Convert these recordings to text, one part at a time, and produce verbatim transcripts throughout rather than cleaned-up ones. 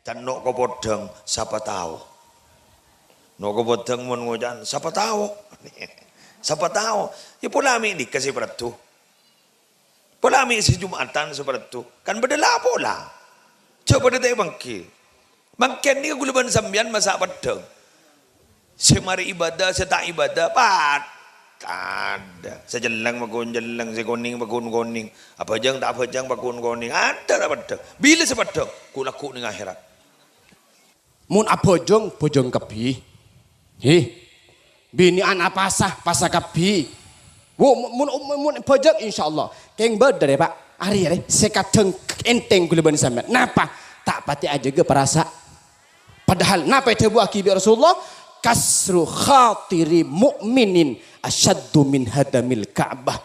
Can no' ko podhâng, sapa tao? No' ko podhâng mon ngoca'an, sapa tao? Sapa tao? Ya pola me' nèka sè pareddhu. Pola me' sè Jum'atan sè pareddhu. Kan bâdâ la pola. Jhâ' padâ ta' èpangghi. Mangkèn nèka ghulâ bân sampèyan masa' pedhâng. Sè marè ibadah, sè ta' ibadah, pad-, adâ. Sè celleng pakon celleng, sè konèng pakon konèng. Abhâjâng ta' abhâjâng pakon konèng. Adâ ta' pedhâng. Bilâ sè pedhâng? Ghu'-lagghu' neng akhèrat. Mon abhâjâng, bhâjâng kabbhi. He. Binè'an apasa, pasa kabbhi. Wo, mon, mon, mon bhâjâng, insyaallah. Kèng bâdâ rè, Pak. Arè, arè, sè kadhâng ènthèng ghulâ bân sampèyan. Napa? Ta' patè ajâgâ parasa-, Padahal napa èdhâbuwâghi bi' Rasulullah? "Kasru khatiri mu'minin asyaddu min hadamil Ka'bah."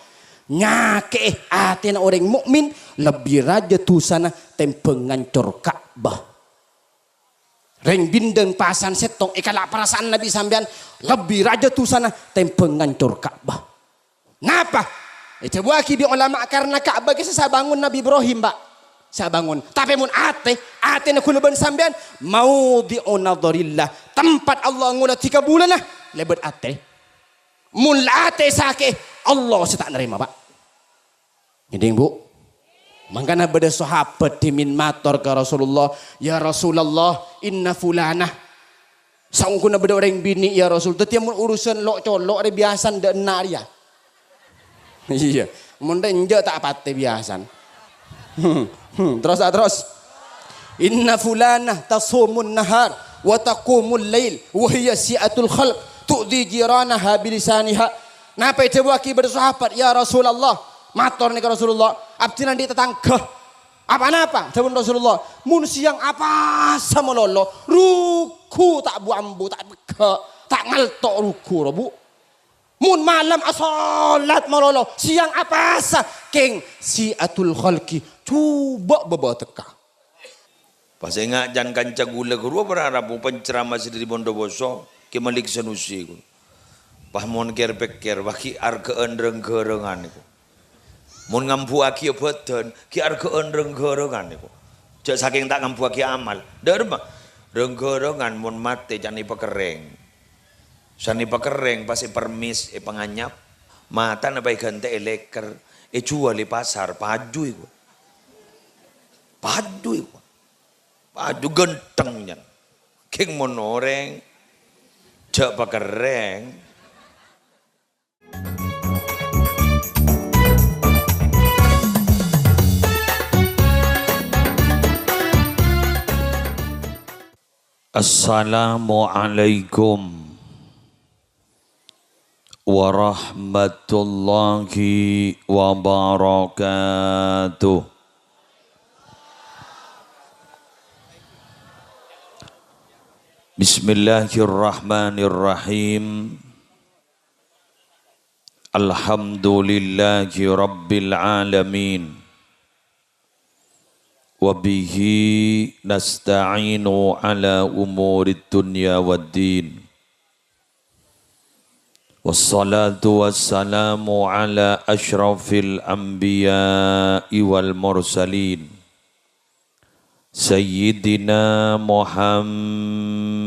Nyakè'è atèna orèng mukmin lebbi rajâ dusana tèmbhâng ngancor Ka'bah. Rèng bindhâng pasan sèttong èkala' parasaan Nabi sampèyan lebbi rajâ dusana tèmbhâng ngancor Ka'bah. Napa? Èdhâbuwâghi bi' ulama, karna Ka'bah kè sè sabangun Nabi Ibrahim, Pak. Sabangun. Tapè mon atè, atèna ghulâ bân sampèyan, maudhi'u nadharillah. Tempat Allah ngoladhi kabulâna, lèbât atè. Mon la atè sakè', Allah sè ta' narèma, Pak. Ngèdhing, Bu? Mangkana bâdâ sahabat dhimèn mator ka Rasulullah, "Ya Rasulullah, inna fulanah." Saongghuna bâdâ orèng binè', ya Rasul. Dhâddhi, mon urusan lo'-colo' rè biyasana dâ' enna' rèya. Iyâ. Mon rènjâ' ta' patè biyasana. Hmm, hmm. Terros, ah, terros. "Inna fulanah tasumun nahar wa taqumul lail wa hiya si'atul khalq tu'dhi jiranaha bilisaniha." Napa èdhâbuwâghi bâdâ sahabat, "Ya Rasulullah." Mator nèka Rasulullah, "Abdhina andi' tatangghâ." "Apa-napa?" Dhâbuna Rasulullah, "Mon sèyang apasa malolo, rugghu ta' bu-ambu, ta' pegghâ', ta' ngalto' rugghu, ro, Bu. Mon malem asholat malolo, sèyang apasa, kèng si'atul khalqi, jhubâ' bâbâ tekka." Pas enga' can kanca ghulâ ghâruwa para rabu penceramah sè dhâri Bondowoso, Kè Malik Sanusi, ghun. Pas mon kèr-pèkkèr, wah, ghi' arghâ'ân rèng-ghârângan, ghun. Mon ngambuwâghi bhâdhân, ghi' arghâ'ân rèng-ghârângan, ghun. Jhâ' sakèng ta' ngambuwâghi amal. Dhârma, rèng-ghârângan mon matè can èpakerrèng. San èpakerrèng, pas èpermis, èpanganyap. Matana pas èghântè' èlèker, èjhuwâl è pasar, paju, ghun. Paju, ghun. Paju ghântheng, nyan. Kèng mon orèng, jhâ' pakerrèng. Assalamualaikum warahmatullahi wabarakatuh. Bismillahirrahmanirrahim. Alhamdulillahi rabbil alamin. Wa bihi nasta'inu ala umurid dunya waddin. Wassalatu wassalamu ala asyrafil anbiya'i wal mursalin. Sayyidina Muhammadin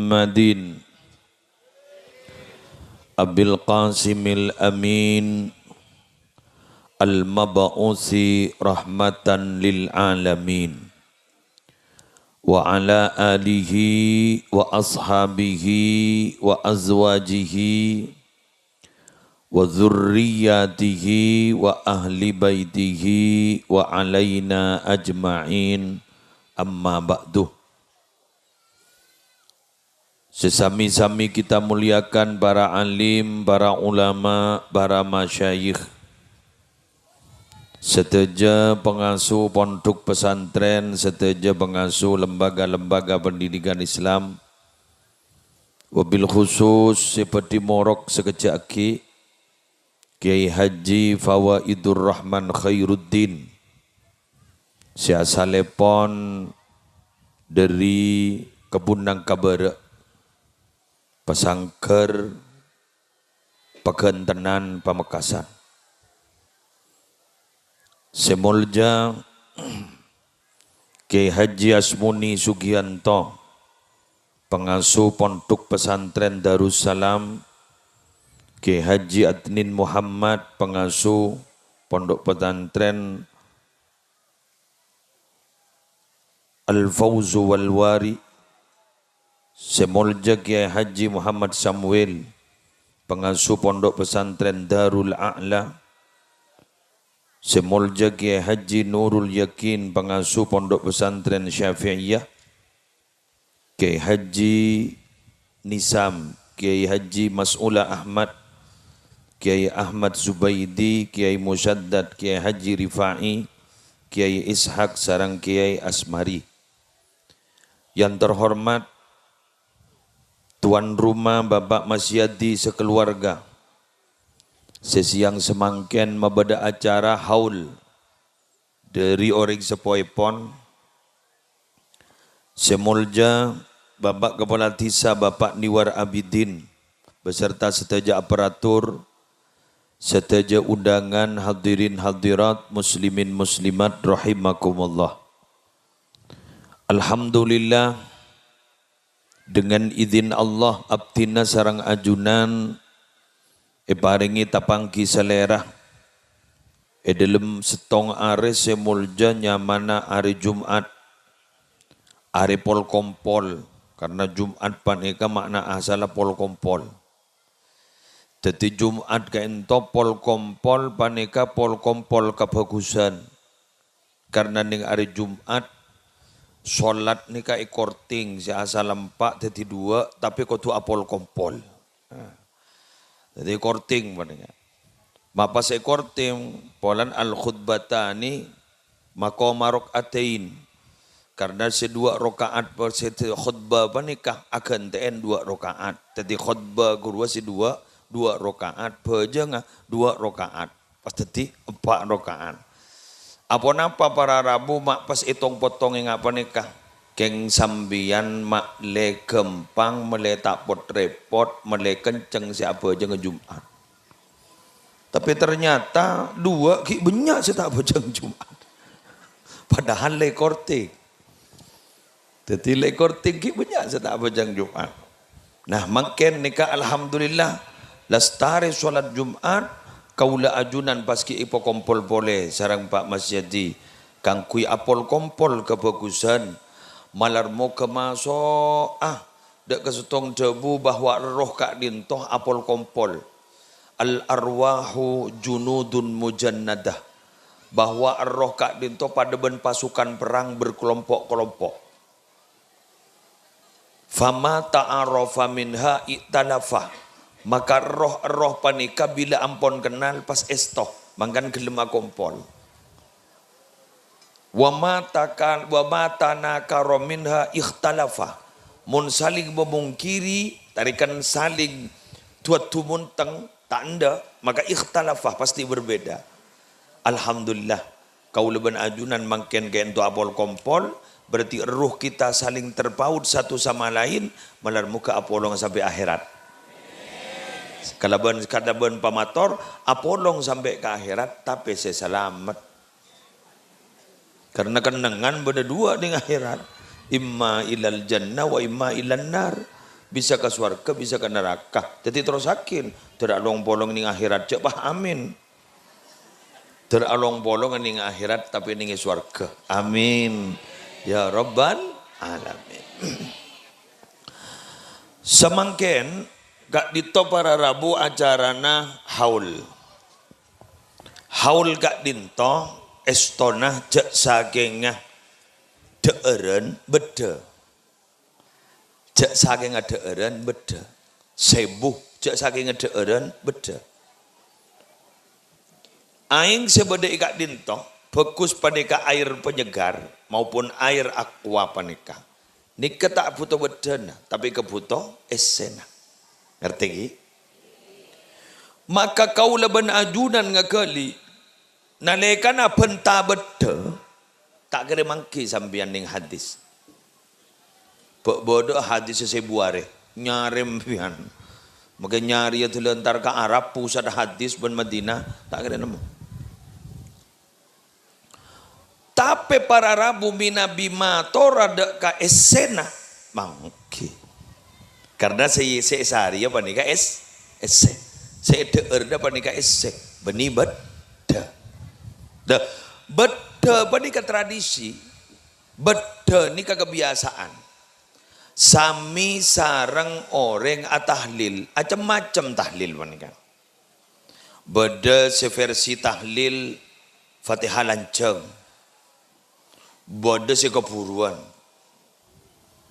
Abil Qasimil Amin al-mab'usi rahmatan lil alamin. Wa ala alihi wa ashabihi wa azwajihi wa dzurriyyatihi wa ahli baitihi wa alaina ajma'in, amma ba'du. Sè sami-sami kita muliakan para alim, para ulama, para masyayikh, sadhâjâ pangasuh pondhuk pesantren, sadhâjâ pangasuh lembaga-lembaga pendidikan Islam, wabil khusus sè bhâdhi morok sakejjhâ' aghi', Kiai Haji Fawaidur Rahman Khairuddin, sè asalèpon dhâri Kebun Nangka Bârâ', Pasangghâr, Paghântenan, Pamekasan. Sè molja, Kiai Haji Asmuni Sugiyanto, pangasuh Pondhuk Pesantren Darussalam, Kiai Haji Adnin Muhammad, pangasuh Pondhuk Pesantren Al-Fauzu wal Wari, sè molja Kiai Haji Muhammad Samuel, pangasuh Pondhuk Pesantren Darul A'la, sè molja Kiai Haji Nurul Yakin, pangasuh Pondhuk Pesantren Syafi'iyah, Kiai Haji Nisam, Kiai Haji Mas'ula Ahmad, Kiai Ahmad Zubaidi, Kiai Musaddad, Kiai Haji Rifai, Kiai Ishak, sareng Kiai Asmari. Yang terhormat tuan rumah Bapak Masyadi sekeluarga, sè sèyang samangkèn mabâdâ acara haul dhâri orèng seppoèpon, sè molja Bapak Kepala Dhisa Bapak Niwar Abidin beserta sadhâjâ aparatur, sadhâjâ undangan, hadirin hadirat, muslimin muslimat rahimakumullah. Alhamdulillah, dengan izin Allah, abdhina sareng ajunan èparèngè tapangghi salèra è dhâlem sèttong arè sè molja, nyamana arè Jum'at, arè pol-kompol, karna Jum'at panèka ma'na asalla pol-kompol. Dhâddhi Jum'at ka'ènto pol-kompol panèka pol-kompol kabhâghusân. Karna nèng arè Jum'at, solat nèka èkorting, sè asalla empa' dhâddhi duwâ', tapè kodhu apol-kompol. Nah, dhâddhi korting panèka. Ma' pas èkorting, polana al-khutbatani maqama rak'atain. Karna sè duwâ' raka'at pa-, sè khutbah panèka aghântè'èn duwâ' raka'at. Dhâddhi khutbah ghâruwa sè duwâ', duwâ' raka'at. Bhâjângnga duwâ' raka'at. Pas dhâddhi empa' raka'at. Aponapa para rabu ma' pas ètong-potong ènga' panèka? Kèng sampèyan ma' lè ghâmpang, ma'lè ta' pot-rèpot, ma'lè kencèng sè abhâjângnga Jum'at. Tapè ternyata duwâ' ghi' bânnya' sè ta' bhâjâng Jum'at. Padahal lè korting. Dhâddhi lè korting ghi' bânnya' sè ta' bhâjâng Jum'at. Nah, mangkèn nèka alhamdulillah, lastarè solat Jum'at, kaulâ ajunan pas ghi' èpakompol polè sareng Pak Masyadi kaangghuy apol-kompol kabhâghusân. Malar moghâ maso'a dâ' ka sèttong dhâbu bahwa erroh ka'dinto apol-kompol. Al-arwahu junudun mujannadah. Bahwa erroh ka'dinto padâ bân pasukan perang berkelompok-kelompok. Fama ta'arafa minha iktalafa. Maka erroh-erroh panèka bilâ ampon kennal pas èsto, mangkana ghellem akompol. Wa ma taka-, wa ma tanakara minha ikhtalafa. Mon saling memungkiri, tarèkan saling du-adu montèng, ta' endâ', maka ikhtalafa, pasti berbeda. Alhamdulillah, kaulâ bân ajunan mangkèn ka'dinto apol-kompol, berarti erroh kita saling terpaut satu sama lain, malar moghâ apolong sampè' akhèrat. Kalabân, kalabân pamator, apolong sampè' ka akhèrat, tapè sè salamet. Karna kennengngan bâdâ duwâ' nèng akhèrat. Imma ilal jannah wa imma ilan nar. Bisa ka sowarghâ, bisa ka naraka. Dhâddhi terrossaghi, dâr along-polong nèng akhèrat, jhâ' pas amin. Dâr along-polong nèng akhèrat, tapè nèng sowarghâ. Amin. Ya Rabbal Alamin. Samangkèn, ka'dinto para rabu acarana haul. Haul ka'dinto èstona jhâ' sakènga dhâ'ârân bâddhâ. Jhâ' sakènga dhâ'ârân bâddhâ. Sèbu, jhâ' sakènga dhâ'ârân bâddhâ. Aèng sè bâdâ è ka'dinto bhâghus panèka aèr penyegar maupun aèr aqua panèka. Nèka ta' bhuto bâddhâna, tapè èkabhuto èssèna. Ngartè, ghi? Maka kaulâ bân ajunan ngaghâli, nalèkana bhânta bâddhâ, ta' kèra mangghi sampèyan nèng hadis. Bâ-, bâdâ hadis sè sèbu arè, nyarè sampèyan. Mangkè nyarèya dâlâ entar ka Arab, pusat hadis bân Madinah, ta' kèra nemmo. Tapè para rabu mènabi matora dâ' ka èssèna, mangghi. Karna sè, sè èsarèya panèka ès-, èssè. Sè èdhâ'âr dâ' panèka èssè, bânnè bâddhâ. Dâ-, bâddhâ panèka tradisi, bâddhâ nèka kabiyasaan. Sami sareng orèng atahlil, acem-macem tahlil panèka. Bâdâ sè versi tahlil Fatihah lanjhâng. Bâdâ sè kabhuruwân.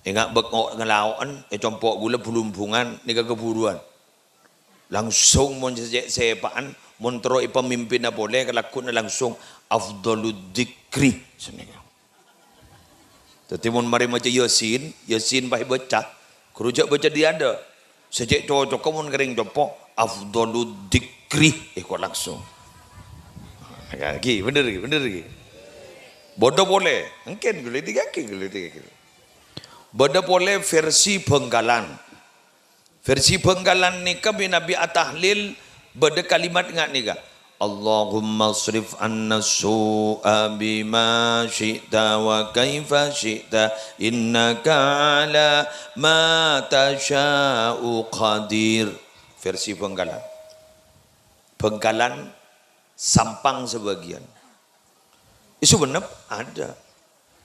Enga' bâk-, o-, ngalao'en, è compo' ghulâ bulumbungan nèka kabhuruwân. Langsung mon sè cè' sèpa'an, mon terro èpamimpinna polè, kalagghuna langsung afdhalud dzikri. Sanèka. Dhâddhi, mon marè maca Yasin, Yasin pas èbâca, ghuru jhâ' bâca dâri adâ'. Sè cè' cocoka mon kèrèng compo', afdhalud dzikri, èko langsung. Ghi, bhender ghi, bhender ghi. Bâdâ polè, èngkèn ghulâ tèngghâ'aghi, ghulâ tèngghâ'aghi. Bâdâ polè versi Bhângkalan. Versi Bhângkalan nèka mènabi atahlil bâdâ kalimat nga' nèka, "Allahumma srif anna su'a bima syi'ta wa kaifa syi'ta, innaka ala ma tasya'u qadir." Versi Bhângkalan. Bhângkalan Sampang sabâgiyân. È Songennep ada.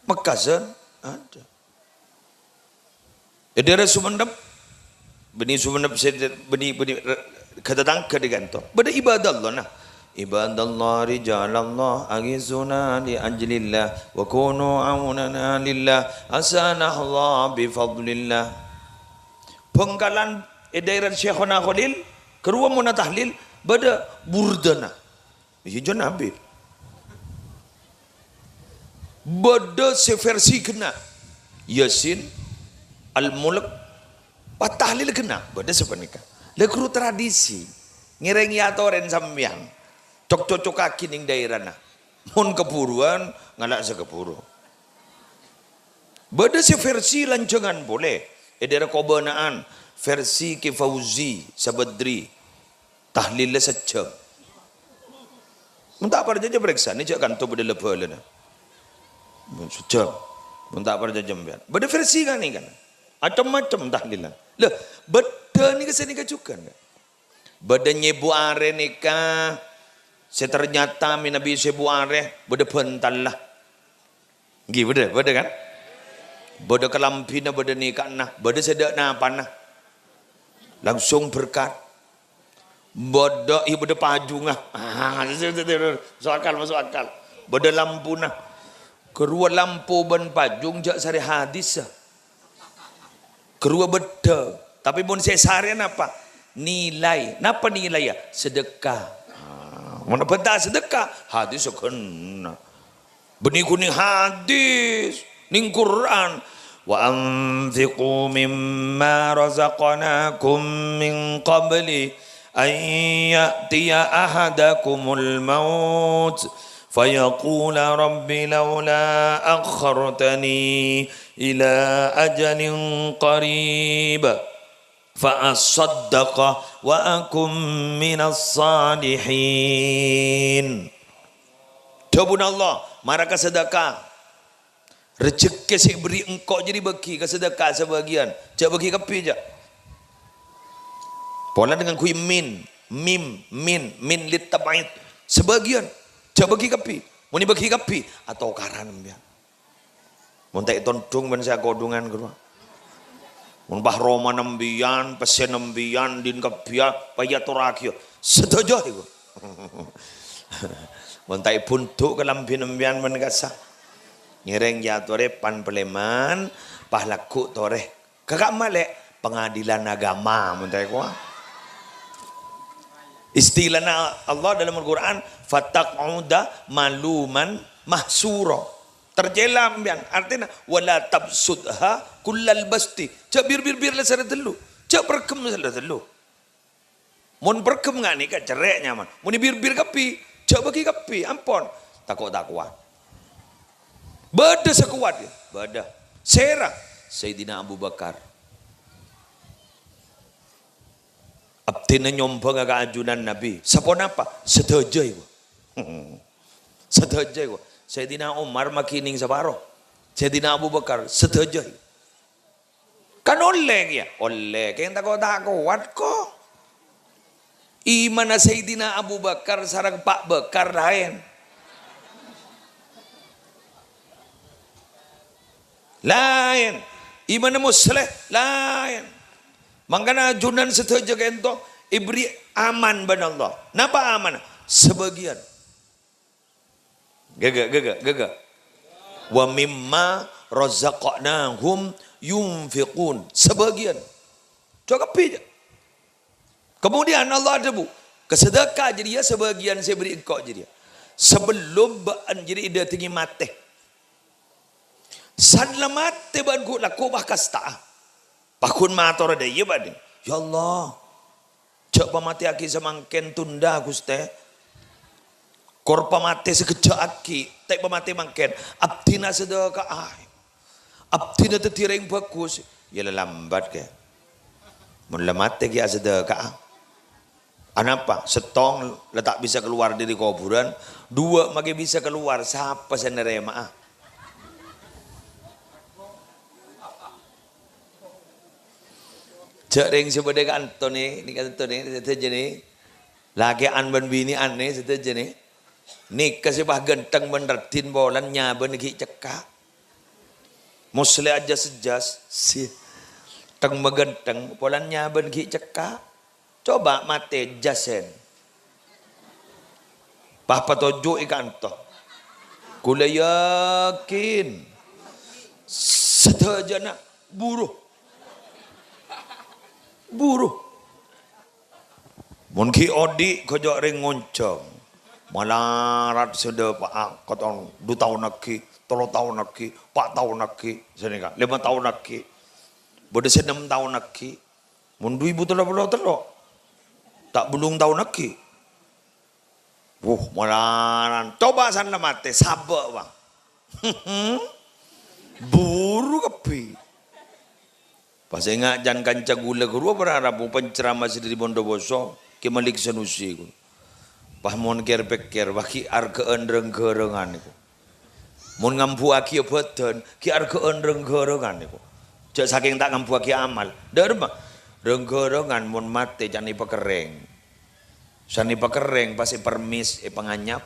Mekkasân ada. È daerah Songennep, bânnè Songennep sè, bânnè, bânnè, re-, ka tatangghâ dâri kanto. Bâdâ ibadallah, nah. Ibadallah, rijalallah, aghitsuna li ajlillah, wa kunu aunana lillah, asanahullah bi fadlillah. Bhângkalan è daerah Syekhona Kholil, karowa monna tahlil, bâdâ burdana. Iyâ, jhân abit. Bâdâ sè versi ghenna'. Yasin, Al-Mulk, pas tahlil ghenna'. Bâdâ sapanèka. La ghuru tradisi. Ngèrèng èyatorè sampèyan. Cok-cocokaghi neng daerana. Mon kabhuruwân, ngala' sè kabhuru. Bâdâ sè versi lanjhângan polè. È daerah Kobâna'an, versi Ki Fauzi Sabadri. Tahlilla sajjhâm. Mon ta' parcajâ parèksanè, jhâ' kanto bâdâ la-bâlâna. Sajjhâm. Mon ta' parcajâ sampèyan. Bâdâ versi kan, kan? Macem-macem tahlilla. Lah, bâdâ nèka sanèka jhughân, kan? Bâdâ nyèbu arè nèka, sè ternyata mènabi sèbu arè, bâdâ bântalla. Ngghi, bâdâ, bâdâ kan? Bâdâ kalambhina, bâdâ nèka'na, bâdâ sè dâ' napana. Langsung berkat. Bâdâ, iyâ, bâdâ pajungnga. Ah, maso' akal, maso' akal. Bâdâ lampuna. Karowa lampu bân pajung jhâ' sarè hadis. Karowa bâdâ. Tapè mon sè sarè napa? Nilai. Napa nilai, yâ? Sedekah. Ah, mon bâdâ sedekah, hadis ghenna'. Bânnè ghun neng hadis, neng Qur'an. "Wa anfiqu mimma razaqnakum min qabli an ya'tiya ahadakumul maut, fayaqula rabbi laula akhartani ila ajalin qarib, fa asaddaqa wa akum minas salihin." Dhâbuna Allah, mara ka sedekah. Rejhekkè sè èberri' engko' jârèya bâgi ka sedekah sabâgiyân. Jhâ' bâgi kabbhi, jhâ'. Polana ngangghuy min, mim, min, min lit tab'id. Sabâgiyân. Jhâ' bâgi kabbhi. Mon èbâgi kabbhi, atokaran sampèyan. Mon ta' ètondhung bân sè akodhungan, ghuru. Mon pas romana sampèyan, pèssèna sampèyan, din kabbhiyân, pas èyatorraghiyâ. Sadhâjâ èko. Mon ta' èbundu' kalambhina sampèyan bân kassa'. Ngèrèng èyatorè pan-palèman, pas lagghu' torè. Kakak malè pengadilan agama, mon ta' èko. Istilana Allah dalam Al-Qur'an, "Fataq'uda maluman mahsura." Tercela sampèyan, artèna, "Wala tabsutha kullal basti." Jhâ' bir-bir-bir la sara tello. Jhâ' perghem la sara tello. Mon perghem nga' nèka cerrè' nyaman. Mon èbir-bir kabbhi, jhâ' bâgi kabbhi, ampon. Tako' ta' kowat. Bâdâ sè kowat, yâ? Bâdâ. Sèra? Sayyidina Abu Bakar. Abdhina nyombhânga ka ajunan Nabi. Saponapa? Sadhâjâ èko. Sadhâjâ èko. Sayyidina Umar maghi nèng saparo. Sayyidina Abu Bakar sadhâjâ. Kan ollè kèya? Ollè, kèng tako' ta' kowat ko'. Imanna Sayyidina Abu Bakar sareng Pa' Bakar laèn. Laèn. Imanna Musleh laèn. Mangkana ajunan sadhâjâ ka'dinto èberri' aman bân Allah. Napa aman? Sabâgiyân. Ghâghâ, ghâghâ, ghâghâ. "Wa mimma razaqnahum yunfiqun." Sabâgiyân. Cokop bi', jâ. Kemudian Allah adhâbu, "Kasadâka jârèya sabâgiyân sè èberri' engko' jârèya. Sabellunna bâ'na jârèya èdâtengngè matè." San la matè bâ'na ghu'-, lagghu' pas kasta'a. Pas ghun matora dâ' iyâ bâ'na. "Ya Allah, jhâ' pamatèyaghi samangkèn, tunda, Ghustè. Kor pamatè sakejjhâ' aghi', ta' pamatè mangkèn. Abdhina sadâka'a. Abdhina dhâddhi orèng bhâghus." Iyâ la lambât, kè. Mon la matè ghi' asadâka'a. Anapa? Sèttong la ta' bisa kalowar dâri kobhurân, duwâ' maghi bisa kalowar, sapa sè narèma'a? Jhâ' rèng sè bâdâ ka'dinto nè, nè ka'dinto nè, sadhâjâ nè. Lakè'an bân binè'an nè, sadhâjâ nè. Nèka sè pas ghântheng bân raddhin polana nyabâna ghi' cekka'. Moslè ajas-jas, sè ghântheng-maghântheng, polana nyabâna ghi' cekka'. Coba matè jasen. Pas patoju'i ka'dinto. Kaulâ yakin sadhâjâna buru. Buru. Mon ghi' odi' ghâjâ' rèng ngonjhâng. Malarat sè dâpa'a katong du taon aghi', tello taon aghi', pa' taon aghi', sanèka, lèma taon aghi'. Bâdâ sè nem taon aghi'. Mon du èbu tello polo tello', ta' bâllung taon aghi'. Wuh, malaran. Coba san la matè, sabâ', Bang. Buru kabbhi. Pas enga' can kanca kaulâ ghâruwa para rabu penceramah sè dâri Bondowoso, Kè Malik Sanusi, ghu. Pas mon kèr-pèkkèr, wah, ghi' arghâ'ân rèng-ghârângan, ghu. Mon ngambuwâghi bhâdhân, ghi' arghâ'ân rèng-ghârângan, ghu. Jhâ' sakèng ta' ngambuwâghi amal. Dâ'remma? Rèng-ghârângan mon matè can èpakerrèng. San èpakerrèng, pas èpermis, èpanganyap.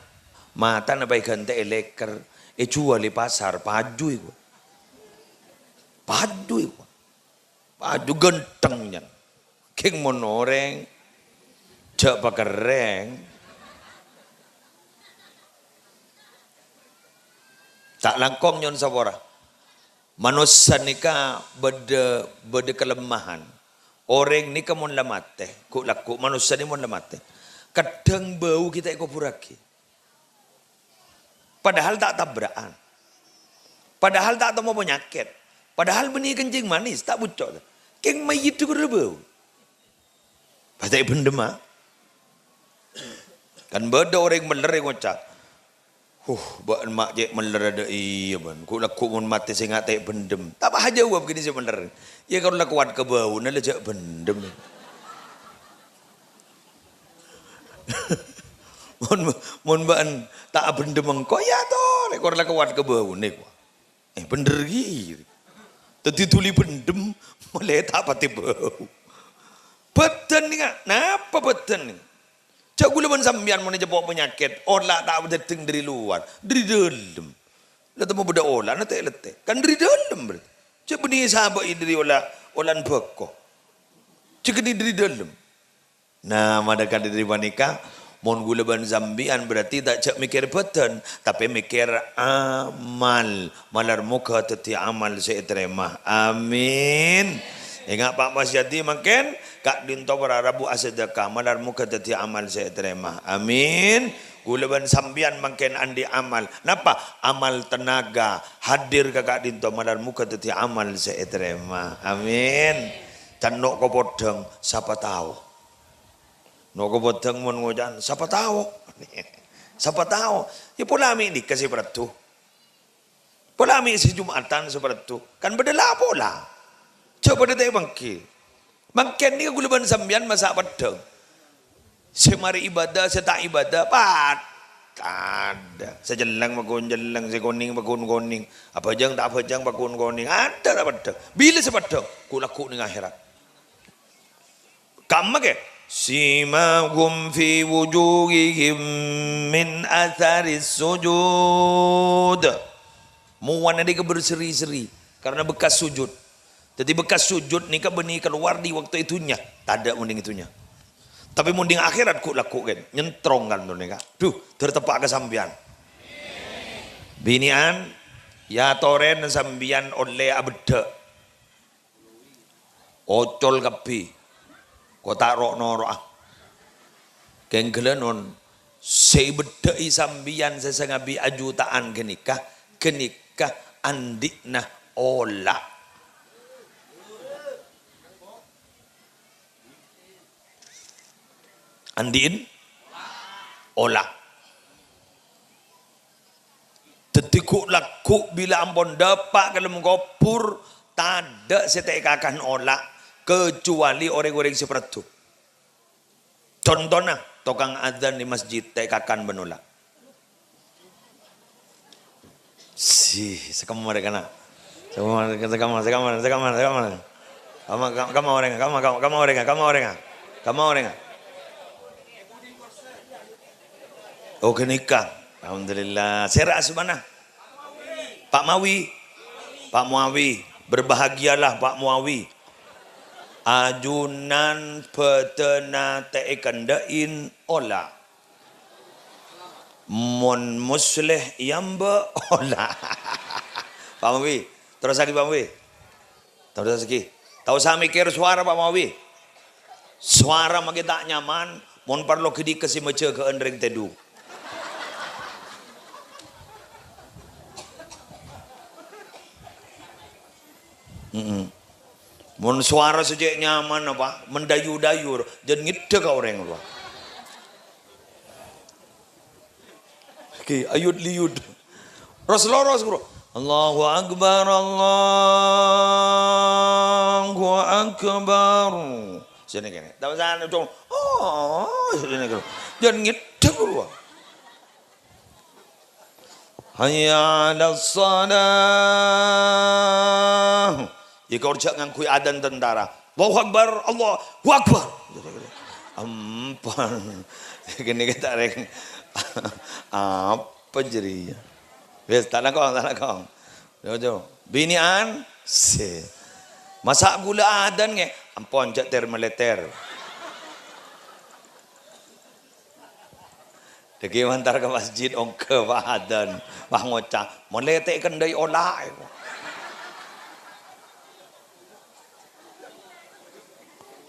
Matana pas èghântè'è lèkèr, èjhuwâl è pasar, paju, ghu. Paju, ghu. Paju ghântheng, nyan. Kèng mon orèng, jhâ' pakerrèng. Ta' langkong nyo'on sapora. Manossa nèka bâdâ, bâdâ kalemahan. Orèng nèka mon la matè, ghu'-, lagghu' manossa nèka mon la matè. Kadhâng bâu ghi' ta' èkobhurraghi. Padahal ta' tabra'an. Padahal ta' temmo panyakèt. Padahal bânnè kencing manis, ta' bucco'. Kèng mayyit ghuru bâu. Pas ta' èbhendhem, a. Kan bâdâ orèng mèller ngoca', "Huh, bâ'na ma' cè' mèller adâ' iyâ, bân. Ghu'-, lagghu' mon matè sènga' ta' èbhendhem." Ta' pas ajâwâb kènè' sè mèller. Iyâ, kor la kowat ka bâuna la jhâ' bhendhem. Mon, mon bâ'na ta' abhendhem engko', iyâ tolè, kor la kowat ka bâuna, ko. Eh, bhendher ghi. Dhâddhi dhuli bhendhem, malè ta' patè bâu. Bhâdhân nèka, napa bhâdhân nèka? Jhâ' ghulâ bân sampèyan mon èceppo' panyakèt, ola' ta' dhâteng dâri lowar, dâri dâlem. La temmo bâdâ ola'na ta' èlètè. Kan dâri dâlem, berarti. Jhâ' bânnè sabâ'i dâri ola', ola'na bhâko. Jhâ' ghâni dâri dâlem. Nah, manabi dâri panèka, mon ghulâ bân sampèyan berarti ta' jhâ' mèkkèr bhâdhân, tapè mèkkèr amal. Malar moghâ dhâddhi amal sè ètarèma. Amin. Enga', Pa' Mas Yadi, mangkèn ka'dinto para rabu asadâka, malar moghâ dhâddhi amal sè ètarèma. Amin. Ghulâ bân sampèyan mangkèn andi' amal. Napa? Amal tenaga hadir ka ka'dinto, malar moghâ dhâddhi amal sè ètarèma. Amin. Can no' kapodhâng, sapa tao? No' kapodhâng mon ngoca'an, "Sapa tao?" Sapa tao? Iyâ pola mè' nèka sè parèddhu. Pola mè' sè Jum'atan sè parèddhu. Kan bâdâ la pola. Jhâ' padâ ta' èpangghi. Mangkèn nèka ghulâ bân sampèyan masa' peddhâng. Sè marè ibadah, sè ta' ibadah, pad-, Tadâ'. Sè cellèng pakon cellèng, sè konèng pakon konèng. Abhâjâng ta' abhâjâng pakon konèng. Adâ' ta' peddhâng. Bilâ sè peddhâng? Ghu'-lagghu' neng akhèrat. Kamma kè? "Simahum fi wujuhihim min atharis sujud." Mowana nèka berseri-seri karena bekas sujud. Dhâddhi bekas sujud nèka bânnè kalowar è bâkto è dhunnya, tadâ' mon neng dhunnya. Tapè mon neng akhèrat ghu'-lagghu' kan, nyentrong kan to nèka. Duh, dâr teppa' ka sampèyan. Binè'an, ya torèn sampèyan ollè abeddhâ'. Ocol kabbhi. Ko' ta' ro'-noro'a. Kèng ghellânon, sè èbeddhâ'i sampèyan sè sangabhi ajuta'an ghânèka, ghânèka andi'na ola'. Andi'na ola'. Dhâddhi ghu'-lagghu' bilâ ampon dâpa' ka dâlem kobhur, tadâ' sè ta' èkakan ola', kecuali orèng-orèng sè paraddhu. Contona, tokang adzan è masjid ta' èkakan bân ola'. Si, sakamma rèya kana'. Sakamma, sakamma, sakamma, sakamma, sakamma. Kamma, kamma orèngnga, kamma, kamma, kamma orèngnga, kamma orèngnga. Kamma orèngnga. Oh, ghânèka. Alhamdulillah. Sèra asmana? Pak Mawi. Pak Muawi. Berbahagialah, Pak Muawi. Ajunan bâdânna ta' èkendhâ'in ola'. Mon Musleh èyambâ' ola'. Pak Mawi. Terrossaghi, Pak Mawi. Terus ghi, ta' osa mèkkèr sowara, Pak Mawi. Sowara maghi ta' nyaman, mon parlo ghânèka sè majâgâ'ân rèng tèdung. Mm-mm. Mon sowara sè cè' nyaman apa? Mendayu-dayu, jhân ngèddhâ ka orèng rowa. Oke, ayut-liyut. Ros-loros, Bro. Allahu Akbar, Allahu Akbar. Sini kene. Tahu sana, Cong. Oh, sini kene. Jangan ngedek, Bro. Hayya 'alas shalah. Iki orja ngangghuy adzan tentara. Allahu Akbar, Allahu Akbar. Ampon. Kene kita reng. Apa jeri? Wes, ta' langkong, ta' langkong. Yo, yo. Binè'an, se. Masa' ghulâ adzan nge? Ampon, cek ter-meleter. Dhâggi' mantar ka masjid, ongghâ, pas adzan, pas ngoca', "Mon lètè' kendhâi ola'," èko.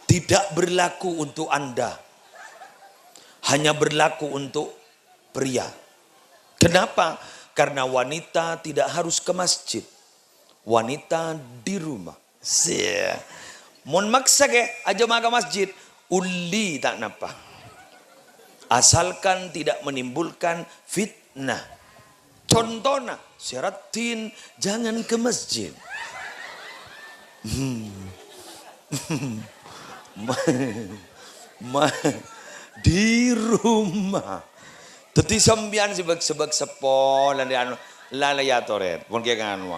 Tidak berlaku untuk Anda. Hanya berlaku untuk pria. Kenapa? Karena wanita tidak harus ke masjid. Wanita di rumah. Se-, mon maksa ke, ajâ' ma' ka masjid, uli ta' napa. Asalkan tidak menimbulkan fitnah. Contona, sè raddhin, jangan ke masjid. Hmm. Ma-, ma-, di rumah. Dhâddhi sampèyan sè bâk-, sè bâk-, seppo, la, la, anu, la, la, ya, torè. Pon kè nganu.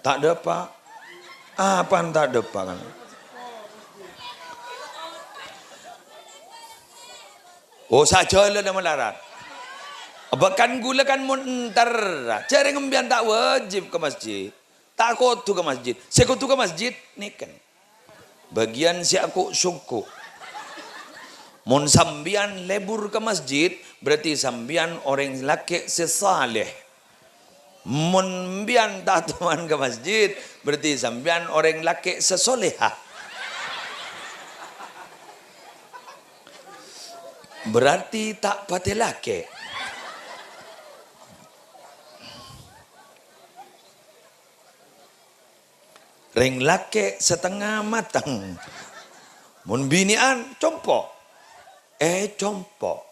Ta' dâpa'. Apaan ta' dâpa' kan? Oh, sajâlâna malarat. Bahkan ghulâ kan mon entar, jhâreng sampèyan ta' wajib ka masjid. Ta' kodhu ka masjid. Sè kodhu ka masjid, nèken. Bagian sè aku-soko. Mon sampèyan lebur ka masjid, berarti sampèyan orèng lakè' sè saleh. Mon sampèyan ta' toman ka masjid, berarti sampèyan orèng lakè' sè soleha. Berarti ta' patè lakè'. Rèng lakè' satengnga mateng. Mon binè'an, compo'. Eh, compo'.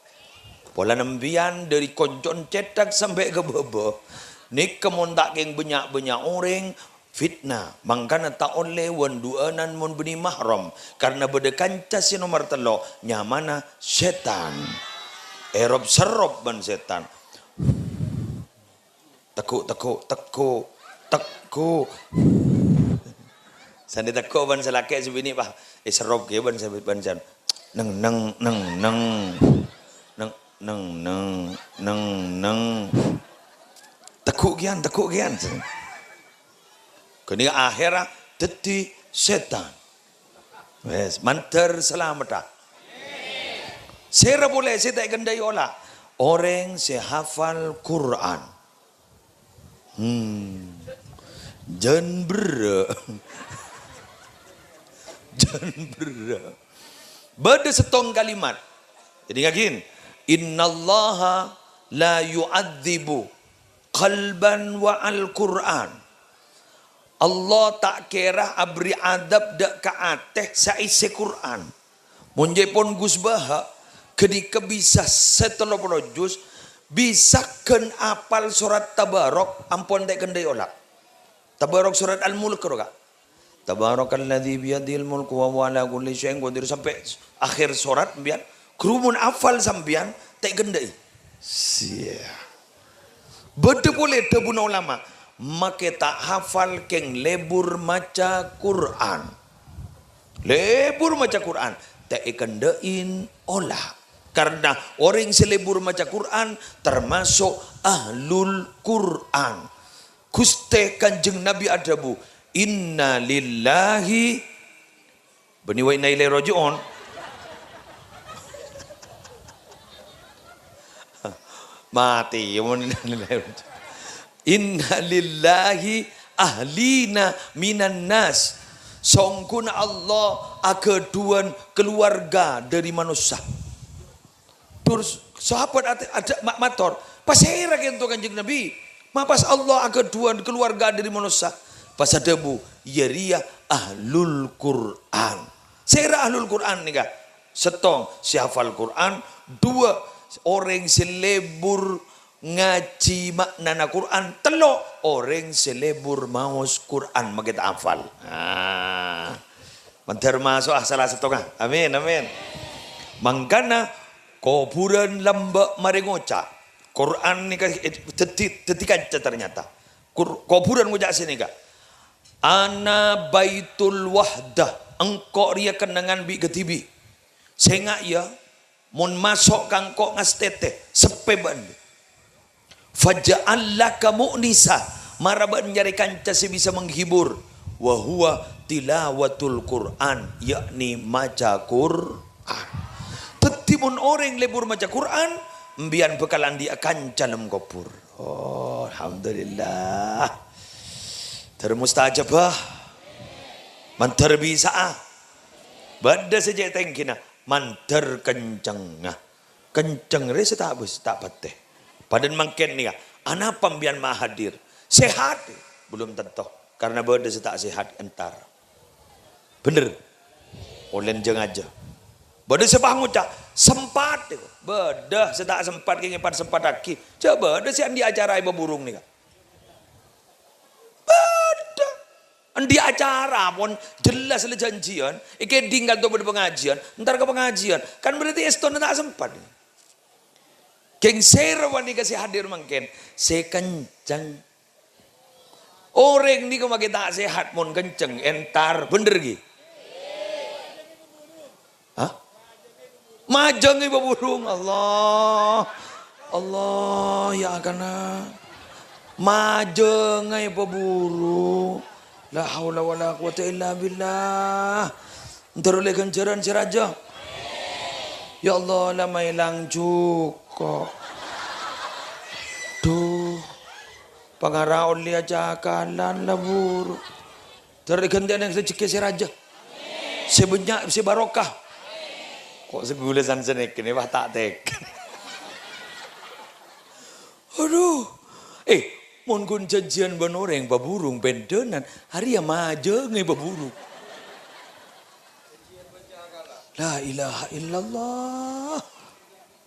Polana sampèyan dhâri konco'na cèthak sampè' ka bâbâ. Nèka mon ta' kèng bânnya'-bânnya' orèng, fitnah. Mangkana ta' ollè wan-du'ânan mon bânnè mahram. Karna bâdâ kanca sè nomer tello', nyamana sètan. Èrop-sèrop bân sètan. Teggu', teggu', teggu', teggu'. Sanè teggu' bân sè lakè' sè binè', pas èsèrop kèya bân sè, bân sè. Neng, neng, neng, neng. Neng, neng, neng, neng, neng. Teggu' kèyan, teggu' kèyan. Ghânèka akhèrra dhâddhi sètan. Wes, mandhâr salameddhâ. Sèra polè sè ta' èkendhâ'i ola'? Orèng sè hafal Qur'an. Hmm. Jân berrâ'. Jân berrâ'. Bâdâ sèttong kalimat. Jadi ngagin, "Innallaha la yu'adzibu qalban wa al-Qur'an." Allah ta' kèra aberri' adhâb dâ' ka atè sè èssè Qur'an. Mon jâ' pon Gus Baha', ghânèka bisa sè tello polo juz, bisa ghân apal sorat Tabarok, ampon ta' èkendhâ'i ola'. Tabarok sorat Al-Mulk, ro, Ka'. "Tabarakalladzi biyadihil mulku wa huwa ala kulli syai'in qadir," sampè' akhèr sorat, sampèyan. Ghuru mon apal sampèyan, ta' èkendhâ'i. Sia. Bâdâ polè dhâbuna olama, "Makè ta' hafal kèng lebur maca Qur'an." Lebur maca Qur'an, ta' èkendhâ'in ola'. Karna orèng sè lebur maca Qur'an tamaso' ahlul Qur'an. Ghustè Kanjeng Nabi adhâbu, "Inna lillahi," bânnè wa inna ilaihi raji'un. Matè, ya, mon inna lillahi wa inna ilaihi raji'un. "Inna lillahi ahlina minan nas." Songghuna Allah aghâdhuwân kaluwarga dâri manossa. Tor sahabat ate-, ada ma-, mator, "Pasèra kènto Kanjeng Nabi? Ma pas Allah aghâdhuwân kaluwarga dâri manossa?" Pas adhâbu, "Iyâ rèya ahlul Qur'an." Sèra ahlul Qur'an nèka? Sèttong, sè hafal Qur'an. Duwâ', orèng sè lebur ngajhi ma'nana Qur'an. Tello', orèng sè lebur maos Qur'an makè ta' hafal. Nah, mandhâr maso'a sala sèttonga. Amin, amin. Mangkana kobhurân lambâ' marè ngoca', Qur'an nèka, eh, dhâddhi, dhâddhi kanca ternyata. Kur-, kobhurân ngoca' sè nèka, "Ana baitul wahdah, engko' rèya kennengngan bi' kadhibi'. Sènga' yâ, mon maso' ka engko' ngastètè, seppè bâ'na. Faj'al laka mu'nisa, mara bâ'na nyarè kanca sè bisa menghibur. Wa huwa tilawatul Qur'an, yakni maca Qur'an." Dhâddhi, mon orèng lebur maca Qur'an, empèyan bhâkal andi'â kanca lem kobhur. Oh, alhamdulillah. Dhâr mustajabah. Mandhâr bisa'a. Bâdâ sè cè' tèngghina, mandhâr kencengnga. Kenceng rè sè ta' bes-, ta' pettè. Padâna mangkèn nèka, anapa empèyan ma' hadir? Sehat? Belum tentu. Karena bâdâ sè ta' sehat entar. Bhender? Ollèna jâng ajâ. Bâdâ sè pas ngoca', "Sempat." Bâdâ sè ta' sempat, kèngèng pas sempattaghi. Jhâ' bâdâ sè andi' acara è Baburung nèka. Bâdâ. Andi' acara pon jelas la janjiyân, èkèdhing kanto bâdâ pangajiân, entar ka pangajiân. Kan berarti èstona ta' sempat. Kèng sèra panèka sè hadir mangkèn, sè kenceng. Orèng nèko makè ta' sehat mon kenceng, entar, bhender ghi? Hah? Majâng è Baburung, Allah. Allah, ya akana. Majâng è Baburung. La haula wala quwata illa billah. Entar ollè ghânjhârân sè rajâ. Ya Allah, la maèlang jhuko'. Duh. Pangara ollè acakalan la buru. Dhâr èghântè'ana rejhekkè sè rajâ. Sè bânnya', sè barokah. Ko' sè ghulâ san-sanèkèn, wah, ta' tèkèn. Aduh. Eh, mon ghun janjiyân bân orèng Baburung pendhânan, arèya majângè Baburung. La ilaha illallah.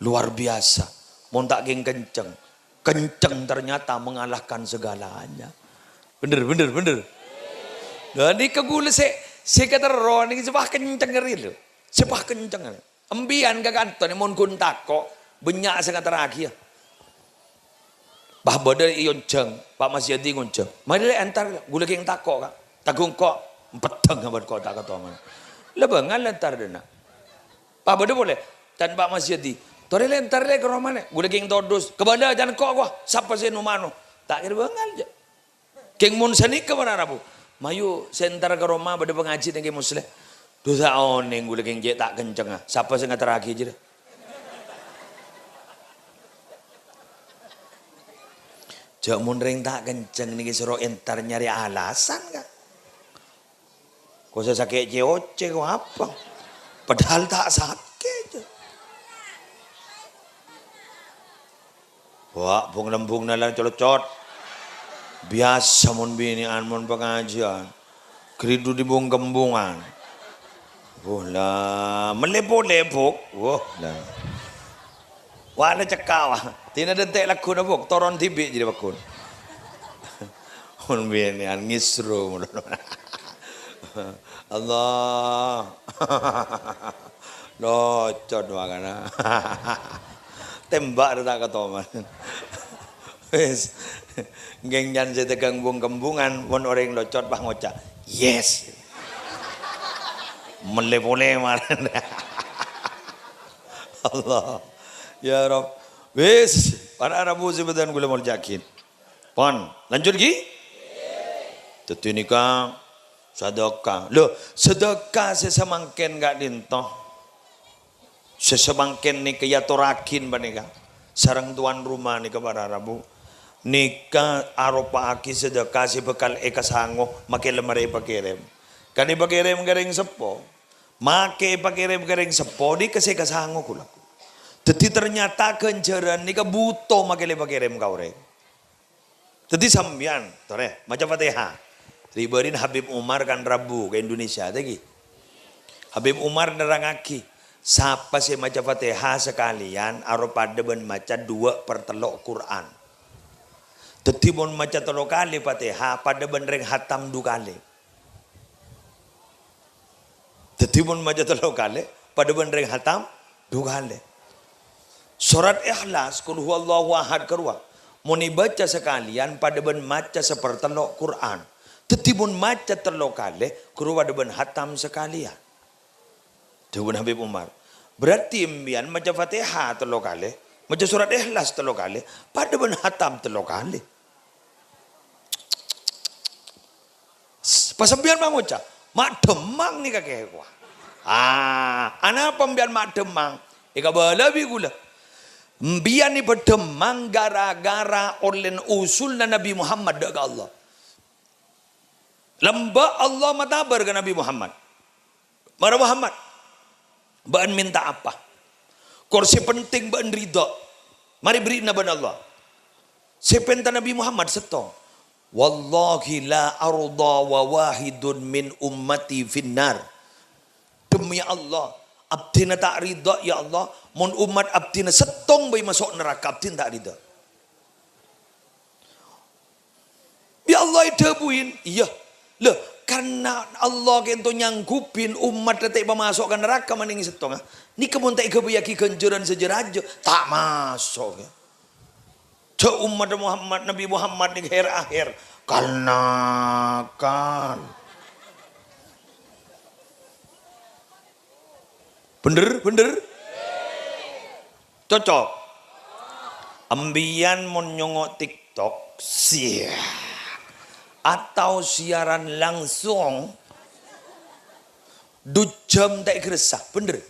Luar biasa. Mon ta' kèng kenceng. Kenceng ternyata mengalahkan segalanya. Bhender, bhender, bhender. Lah, nèka ghulâ sè, sè katerro nèka sè pas kenceng rè, lho. Sè pas kenceng. Empèyan ka kanto nè mon ghun tako', Bânnya' sè ngaterraghiyâ. Pas bâdâ è onjhâng, Pa' Mas Yadi ngonjhâng. "Marè lè entar, ghulâ kèng tako', Ka'." "Tako' engko', empeddhâng bân ko' ta' katomon." La bângal entar dâ' enna'. Pas bâdâ polè, can Pa' Mas Yadi. "Torè lè entar lè ka romana, ghulâ kèng todus." "Kabâlâ can ko' kowa, sapa sè no-mano?" "Ta' kèra bângal, jâ'." Kèng mon sanèka para rabu. "Mayu, sè entar ka roma bâdâ pangajhi nèng Kè Musleh." "Dhu ta' onèng ghulâ kèng cè' ta' kencengnga. Sapa sè ngaterraghi jârèya?" Jâ' mon rèng ta' kenceng nèka soro entar nyarè alasan, Ka'. Ko' sè sakè' cè-ocè ko' apa? Padahal ta' sakè', jâ'. Wah, bung-lembung nalan colocot. Biyasa mon binè'an mon pangajiân. Gridhu dibung-kembungan. Wah, la, mellè polè, Buk. Wah, la. Wah, la cekka', wah. Dina dântè' lagghuna, Buk. Toron dhibi' jârèya, Buk. Mon binè'an ngisru. Allah. Locot mangkana. Tembak rè ta' katoman. Wis. Ngèng nyan sè tegang bung-kembungan, mon orèng locot pas ngoca', "Yes." Mellè polè marèn. Allah. Ya Rabb. Wis, para rabu sè bhâdhân kaulâ molja'aghi. Pon, lanjut ghi? Dhâddhi nèka sedekah. Lho, sedekah sè samangkèn ka'dinto. Sè samangkèn nèka èyatorraghi panèka sareng towan roma nèka para rabu. Nèka aropa'aghi sedekah sè bhâkal èkasango makè lemmarè èpakèrèm. Kan èpakèrèm ka rèng seppo. Makè èpakèrèm ka rèng seppo nèka sè èkasango kaulâ. Dhâddhi ternyata ghânjhârân nèka buto makè la èpakèrèm ka orèng. Dhâddhi sampèyan, torè, maca Fatihah. Ribârin Habib Umar kan rabu ka Indonesia, ta' ghi? Habib Umar nerrangaghi, sapa sè maca Fatihah sakalèyan aropadâ bân maca duwâ' per tello' Qur'an. Dhâddhi mon maca tello kalè Fatihah, padâ bân rèng hatam du kalè. Dhâddhi, mon maca tello kalè, padâ bân rèng hatam du kalè. Sorat Ikhlas, Qul huwallahu ahad, karowa. Mon èbâca sakalèyan, padâ bân maca sapertello' Qur'an. Dhâddhi, mon maca tello kalè, karowa padâ bân hatam sakalèyan. Dhâbuna Habib Umar. Berarti empèyan maca Fatihah tello kalè, maca sorat Ikhlas tello kalè, padâ bân hatam tello kalè. Pas empèyan mangoca', "Ma' dhemmang nèka kèya kowa." Ah, anapa empèyan ma' dhemmang? Èkabâlâ bi' kaulâ. Empèyan èpadhemmang gara-gara ollèna usulna Nabi Muhammad dâ' ka Allah. Lambâ' Allah matabâr ka Nabi Muhammad. "Mara Muhammad, bâ'na mènta apa? Kor sè penting bâ'na ridha. Marè bherri'na bân Allah." Sè èpènta Nabi Muhammad sèttong. "Wallahi la arda wa wahidun min ummati finnar." "Demi Allah, abdhina ta' ridha, ya Allah, mon ommat abdhina sèttong bhâi maso' naraka, abdhina ta' ridha." Ya Allah èdhâbuin, iyâ. Lho, karna Allah kènto nyangghubin ommat la ta' èpamaso' ka naraka manèng sèttonga. Nèka mon ta' èghâbâyyaghi ghânjhârân sè jâ-rajâ, ta' maso', ya. Jhâ' ommat Muhammad, Nabi Muhammad nèka akhèr-akhèr. Kal-nakal. Bhender, bhender? Cocok. Empèyan mon nyongngo' TikTok, siya, atau siaran langsung, du jhâm ta' èghâressa, bhender?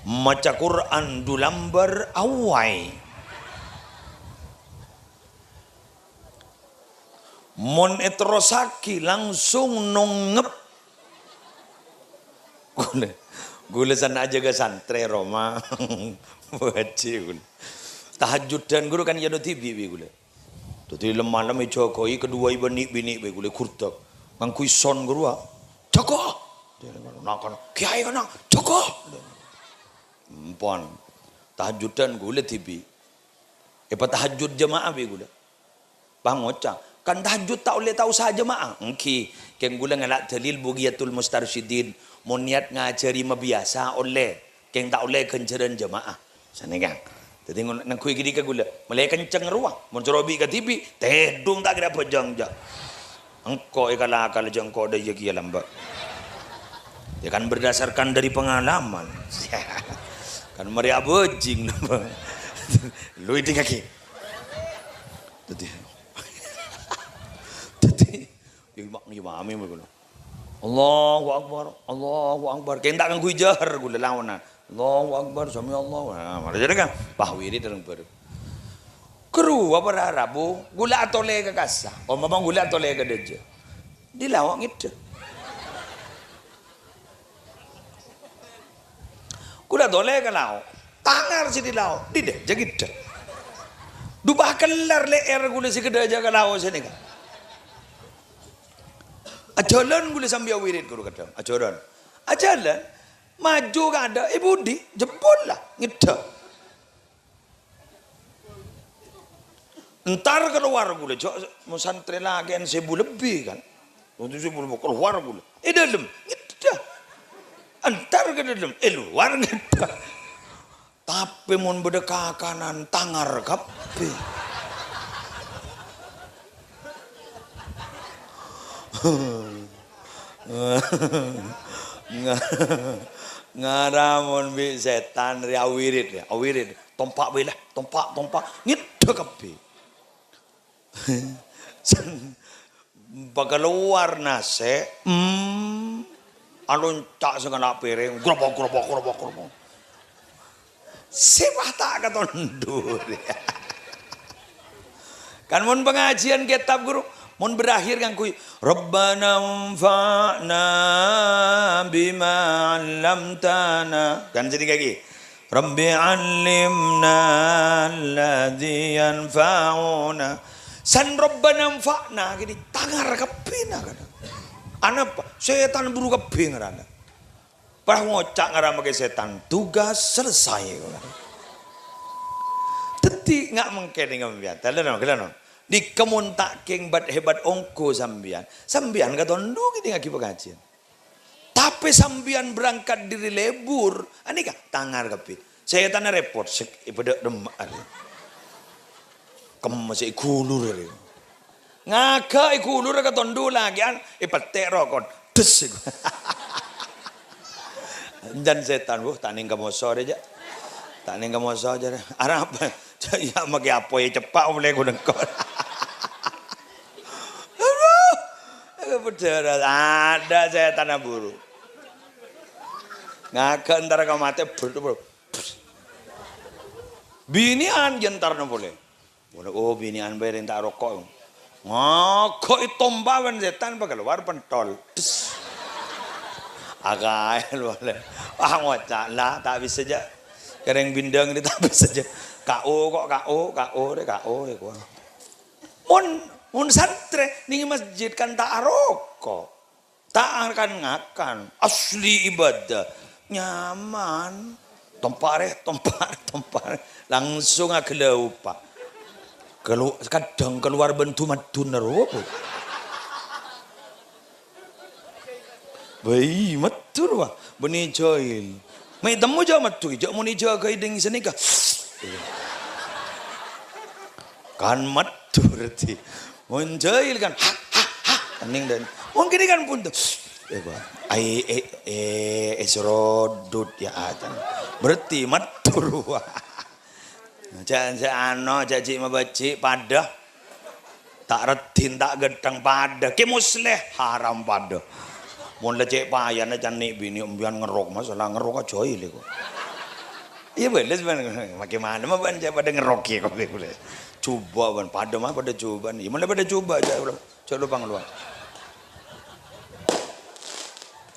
Maca Qur'an du lambâr awai. Mon èterrossaghi langsung nongngep. Ghulâ, ghulâ sanna' ajâgâ santrè roma. Bâjhi ghulâ. Tahajjudhân ghuru kan yâ dhibi' bi' ghulâ. Dhâddhi lem-malem èjâgâi, kaduwâi bânnè binè' bi' ghulâ ghurdhâk. Ngangghuy son ghuru, ah. "Jâgâ!" Nak-kana, "Kèyaè kana, jâgâ!" Empon. Tahajjudhân ghulâ dhibi'. Èpatahajjud jamaah bi' ghulâ. Pangoca', "Kan tahajjud ta' ollè tao sa jamaah?" Èngghi, kèng ghulâ ngala' dalil Bughiyatul Mustarsyidin, mon niat ngajhâri mabiyasa ollè, kèng ta' ollè ghânjhârân jamaah. Sanèka. Dhâddhi ngon-, nèngghuy ghânèka ghulâ. Molaè kenceng rowa. Mon coro' bi' kadhibi', tèdung ta' kèra bhâjâng, jâ'. Engko' èkal-akal jâ' engko' dâ' iyâ kèya lambâ'. Ya kan berdasarkan dari pengalaman. Kan marè abhâjing. Lu èdingngaghi. Dhâddhi. Dhâddhi, ya, ma-, ya, mami, mami, ghulâ. Allahu Akbar, Allahu Akbar. Kèng ta' ngangghuy jahar ghulâ laonan. Allahu Akbar, sami Allahu. Nah, marè jârèya kan, wah, wirid rèng-bhâreng. Kru apa rara, Bu? Ghulâ atolè ka kassa. Ompama ghulâ atolè ka dâjâ. Di lao' ngèddhâ. Ghulâ atolè ka lao'. Tangar sè di lao'. Di dâjâ ngèddhâ. Dupa kellar lè'èr ghulâ sè ka dâjâ ka lao' sanèka. Ajhâlân ghulâ sambi awirid ghuru kadhâng. Ajhâlân. Ajhâlân. Maju ka adâ', è budi, jempol la, ngèddhâ. Entar kalowar ghulâ, jâ', mon santrè lakè'an sèbu lebbi kan. Untuk sèbu lebbi kalowar ghulâ. È dâlem, ngèddhâ. Entar ka dâlem, è lowar ngèddhâ. Tapè mon bâdâ kakanan, tangar kabbhi. Nga-, ngara mon bi' sètan rè awirid, ya, awirid. Tompa' bhâi la, tompa', tompa'. Ngèddhâ kabbhi. Pakalowar nasè', hmm, alonca' sè ngala' pèrèng, grobok, grobok, grobok, grobok. Sè pas ta' katondhu. Kan mon pangajiân kètab, Guru, mon berakhir ngangghuy, "Rabbana anfa'na bima 'allamtana." Kan sèdingngaghi. "Rabbi 'allimna alladzi yanfa'una." San Rabbana anfa'na gini tangar kabbhina kan. Anapa? Sètan buru kabbhi ngarana. Pas ngoca' ngara makè sètan, "Tugas selesai." Dhâddhi nga' mangkèn nèng sampèyan. Dalem, dalem. Dika mon ta' kèng bat-hebat ongghu sampèyan. Sampèyan katondhu ngèdingngaghi pangajiân. Tapè sampèyan berangkat dâri lebur, anèka tangar kabbhi. Sètanna rèpot, sè èpadâ' remma arè. Kemma sè èghulur arè. Ngaghâ èghulur katondhu lakè'an, èpettè' rokon. Des. Jân sètan, "Wuh, ta' nèng ka moso rè, jâ'. Ta' nèng ka moso, jâ' rè." "Arapa?" "Jâ', iyâ, makè apoy ceppa' polè ghun engko'." Adhu, èpèdhârâ, adâ' sètanna buru. Ngaghâ entar ka matè, bru, bru. Binè'an jâ' entarna polè. Polè, oh, binè'an bhâi rèng ta' roko'. Ngaghâ ètompa bân sètan, pakalowar pentol. Des. Akaè polè. Ah, ngoca', "La, ta' bisa, jâ'. Kèrèng bindhâng rè ta' bisa, jâ'. K O kok, K O, K O rè, K O rè, kok." Mon, mon santrè nèng masjid kan ta' aroko'. Ta' akan ngakan. Asli ibadah. Nyaman. Tompa' rè, tompa' rè, tompa' rè. Langsung aghâlâupa. Kelu-, kadhâng kalowar bân du-madduna rowa, Bu. Bâi, maddhu rowa. Bânnè jâhil. Mè' temmo jâ' maddhu, jâ' mon èjâgâi ding sanèka. Kan maddhu berarti. Mon jâhil kan, ha, ha, ha. Nèng dan. Mon kènè kan pun tuh. Eh, Pak. Ai, eh, eh, eh, serodot ya, acan. Berarti maddhu rowa. Jâ', jâ' ano, jâ' jhi' mabâjhi', padâ. Ta' raddhin, ta' ghânteng, padâ. Kè Musleh, haram padâ. Mon la cè' payana can nè' binè' embiyan ngerrok, masalah ngerrok aja ilè kok. Iyâ, bâles, bân. Makè mana, ma, bân, jâ' padâ ngerrok è kok, bâles. Jhubâ', bân. Padâ, ma, padâ jhubâ'. Iyâ, mon la padâ jhubâ', jâ', jâ' loppa ngollowar.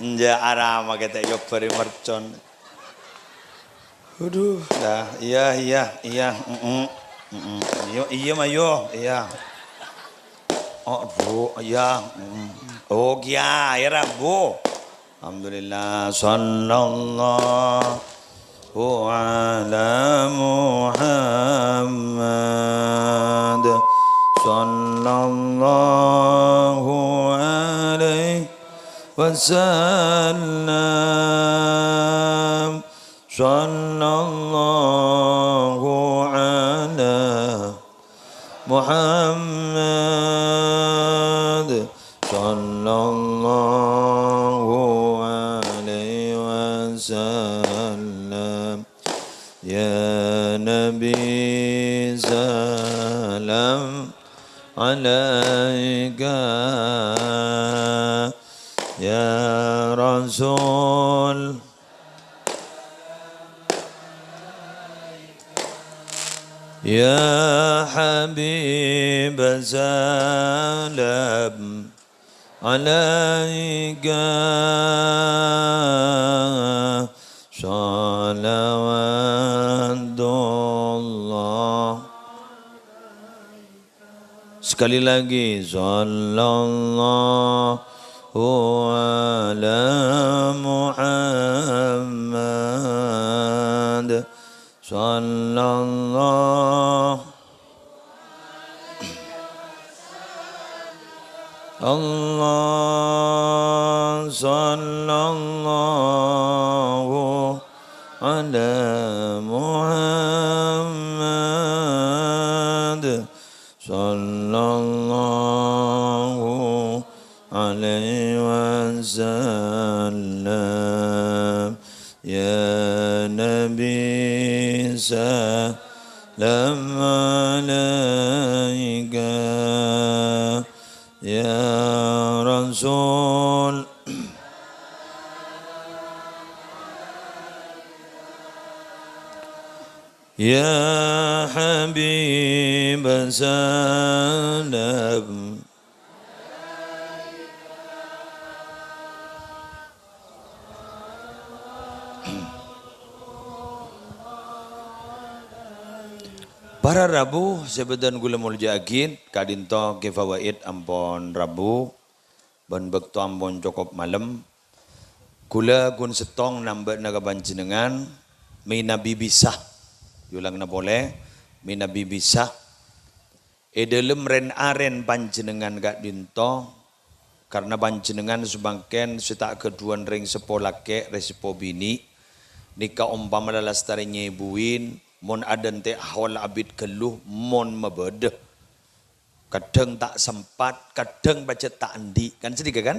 Enjâ' arama kèta' èyobâri mercon. Aduh, ya, iya, iya, iya, mm, mm, mm. Iyâ, iyâ, mayu, iyâ. Oh, Bu, iyâ, mm. Oh, kèya, ya, Ra, Bu. Alhamdulillah, sallallahu ala Muhammad, sallallahu alaihi wasallam. Sallallahu ala Muhammad. Sallallahu alaihi wasallam. Ya Nabi, salam alaika. Ya Rasul. Ya Habib, salam alaika. Salawatullah. Sekali lagi, sallallahu ala Muhammad. Sallallahu Allah, sallallahu ala Muhammad. Sallallahu alaihi wasallam. Ya Nabi, salam alaika. Ya Rasul. Ya Habib, salam. Para rabu sè bâdhân kaulâ molja'aghi, ka'dinto Kè Fawaid ampon rabu. Bân bâkto ampon cokop malem, kaulâ ghun sèttong nambâ'na ka panjhennengngan, mènabi bisa, èolangana polè, mènabi bisa, è dhâlem rèn-arèn panjhennengngan ka'dinto, karna panjhennengngan samangkèn sè ta' ghâdhuwân rèng seppo lakè', rèng seppo binè', nèka ompama lalastarè nyèbuwi, mon adhânte' haul abit ghâllu, mon mabâdâ. Kadhâng ta' sempat, kadhâng pajhât ta' andi'. Kan sanèka, kan?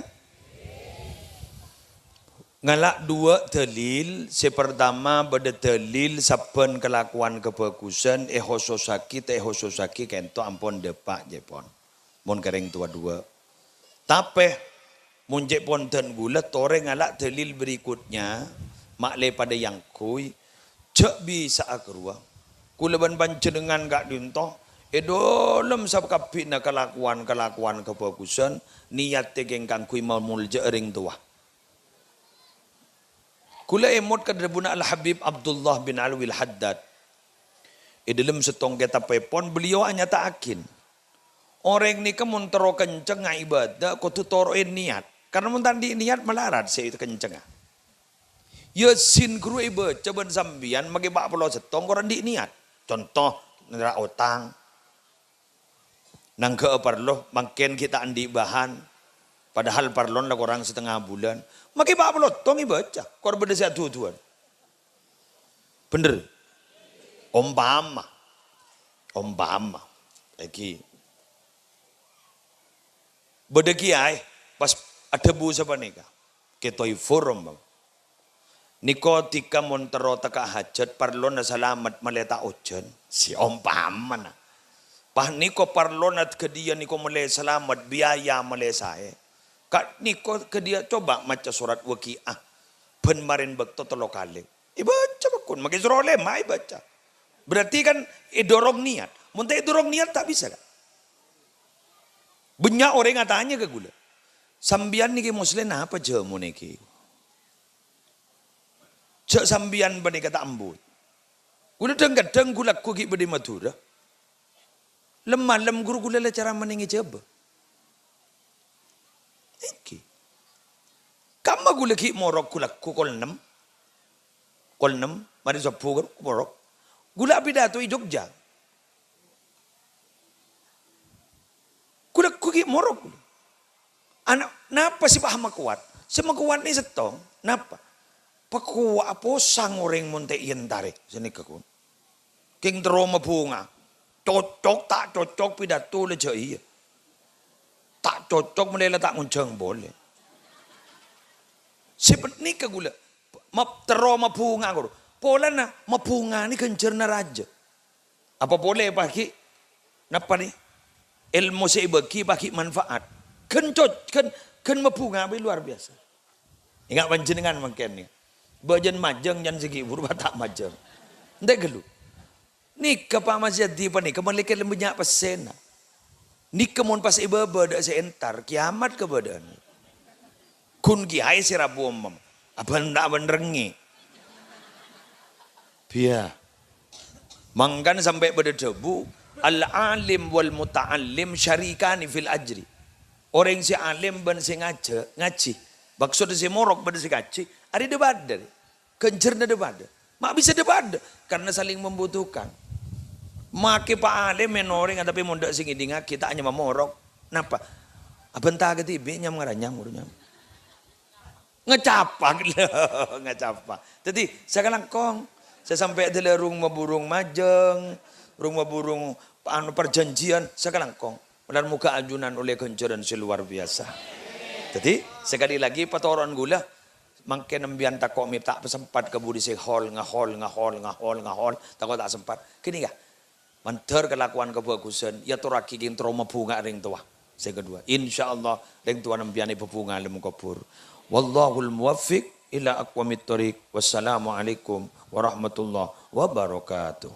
Ngala' duwâ' dalil. Sè partama bâdâ dalil sabbhân kalakowan kabhâghusân, èhosossaghi ta' èhosossaghi, ka'dinto ampon dâpa', ca'èpon. Mon ka rèng towa duwâ'. Tapè, mon ca'èpon dân kaulâ torè ngala' dalil berikutnya, ma'lè padâ èangghuy, jhâ' bisa'a ghâruwa. Kaulâ bân panjhennengngan ka'dinto, è dhâlem sakabbhina kalakowan-kalakowan kabhâghusân, niyaddhâ kèng kaangghuy mamolja'a rèng towa. Kaulâ èmot ka dhâbuna Al-Habib Abdullah bin Alwi Al-Haddad. È dhâlem sèttong kètabbhèpon, beliau anyata'aghin, orèng nèka mon terro kencengnga ibâdâ, kodhu toro'è niyat. Karna mon ta' andi' niyat, malarat sè kencengnga. Yasin ghuru èbâca bân sampèyan makè pa' polo sèttong, kor andi' niyat. Conto, nèra otang. Nangghâ'â parlo, mangkèn ghi' ta' andi' bahan. Padahal parlona la korang satengnga bulân. Makè pa' polo sèttong èbâca, kor bâdâ sè aduduwân. Bhender? Ompama. Ompama. Èngghi. Bâdâ kèyaè pas adhâbu sapanèka. Kè Toifur, ompama. Nèko dhika mon terro tekka' hajhât, parlona salamet malè ta' ojhân. Sè ompamana. Pas nèko parlona ghâdhiyâ nèko malè salamet, biaya malè saè. Ka'nèko ghâdhiyâ coba maca sorat Waqi'ah. Bân marèn bâkto tello kalè. Èbâca pagghun, makè soro lèma' èbâca. Berarti kan èdorong niat. Mon ta' èdorong niat ta' bisa, Ka'. Bânnya' orèng atanya ka ghulâ, "Sampèyan nèkè Moslèh napa jhâmo nèkè?" Jhâ' sampèyan panèka ta' embut. Ghulâ dhâng-kadhâng ghu-lagghu ghi' bâdâ è Madhurâ. Lem-malem ghuru ghulâ la ceramah neng è Jhâbâ. Èngghi. Kamma ghulâ ghi' morok ghu-lagghu kol ennem. Kol ennem, marè sobbhu kan morok. Ghulâ apidato è Jogja. Ghulâ ghu ghi' morok. Ana', napa sè pas makowat? Sè makowat nè sèttong. Napa? Pakowa' aposang orèng mon ta' èyentarè. Sanèka, kon. Kèng terro mabhunga. Cocok ta' cocok pidato la jâ' iyâ. Ta' cocok mèlè la ta' ngonjhâng polè. Sè panèka ghulâ, mab-, terro mabhunga, kor. Polana mabhunga nè ghânjhârânna rajâ. Apa polè paghi', napa nè? Èlmo sè èbâghi paghi' manfaat. Ghân cot-, ghân, ghân mabhunga bhâi luar biasa. Enga' panjhennengngan mangkèn nè. Bâjâna majâng, jhân sè ghi' buru ta' majâng. Ènte' ghâllu. Nèka, Pa' Mas Yadi, panèka malèkè bânnya' pèssèna. Nèka mon pas è bâbâ dâ' sè entar, kiamat kabâdâ'ân. Ghun kiyaè sè rabu omom. Abân ta' bân rengngè. Biya. Mangkana sampè' bâdâ dhâbu, "Al-alim wal muta'allim syarikani fil ajri." Orèng sè alim bân sè ngajhâ-, ngajhi. Maksodda sè morok bân sè ngajhi, arèya dhâ-padâ. Ghânjhârânna dhâ-padâ. Ma' bisa dhâ-padâ, karena saling membutuhkan. Makè pa' alim mèn orèng, tapè mon dâ' sè ngèdingngaghi ta' nyama morok. Napa? Abân ta' kadhibi' nyam-ngaranyam, buru nyam. Ngacapa, ngacapa. Dhâddhi, sakalangkong, sè sampè' dâlâ rung maburung majâng, rung maburung, anu, parjhânjhiyân, sakalangkong. Mèlar moghâ ajunan ollè ghânjhârân sè luar biasa. Dhâddhi, sekali lagi, patoro'an ghulâ, mangkèn empèyan tako' mè' ta' sempat ka budi sè hol, ngahol, ngahol, ngahol, ngahol, tako' ta' sempat. Ghânèka, mandhâr kalakowan kabhâghusân, èyatorraghi kèng terro mabhunga rèng towa. Sè kedua, insyaallah rèng towana empèyan èpabhunga alam kubur. Wallahul muwaffiq ila aqwamit thoriq. Wassalamualaikum warahmatullahi wabarakatuh.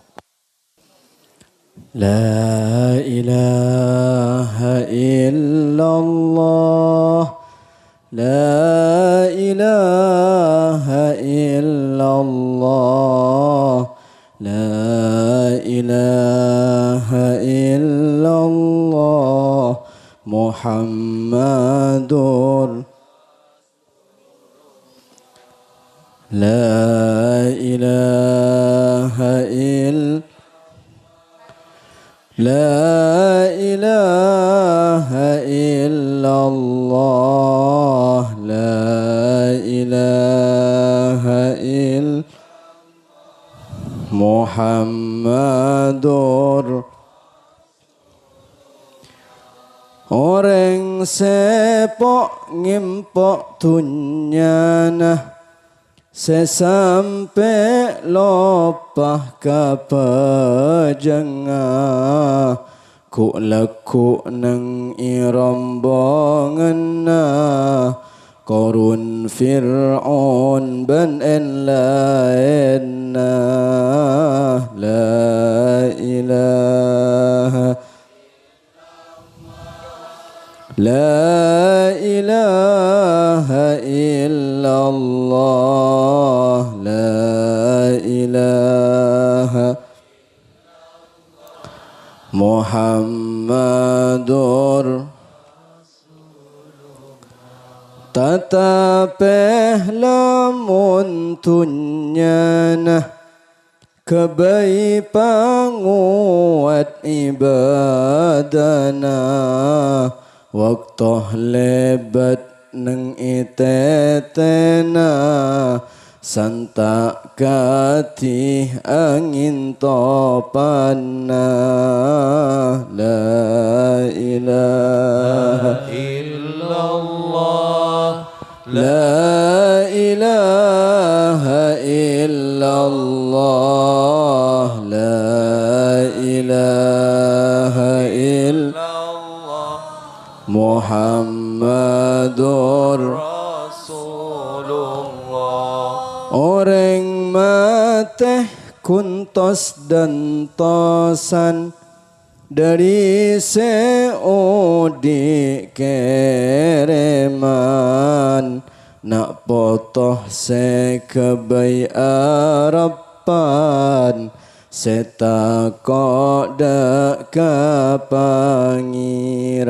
La ilaha illallah. La ilaha illallah. La ilaha illallah. Muhammadur La ilaha ill-, la ilaha illallah, la ilaha ill-, Muhammadur Orèng sè po-, ngèmpo' dhunnyana, sè sampè' loppa kabhâjângnga, ghu'-lagghu' neng è rombonganna, Qarun, Fir'aun, bân èn-laènna. La ilaha, la ilaha illallah, la ilaha Muhammadur. Tatapè lamon dhunnyana ghâbây pangowat ibâdâna, bâkto lèbât neng è tètèna, santa' kadhi angèn topanna. La ilaha illallah, la ilaha illallah, la ilaha illallah. Muhammadur Rasulullah. Orèng matè ghun tos-dantosan, dhâri sè odi' kèrèman, na' poto sè ghâbây areppan, sè tako' dâ' ka Pangèran.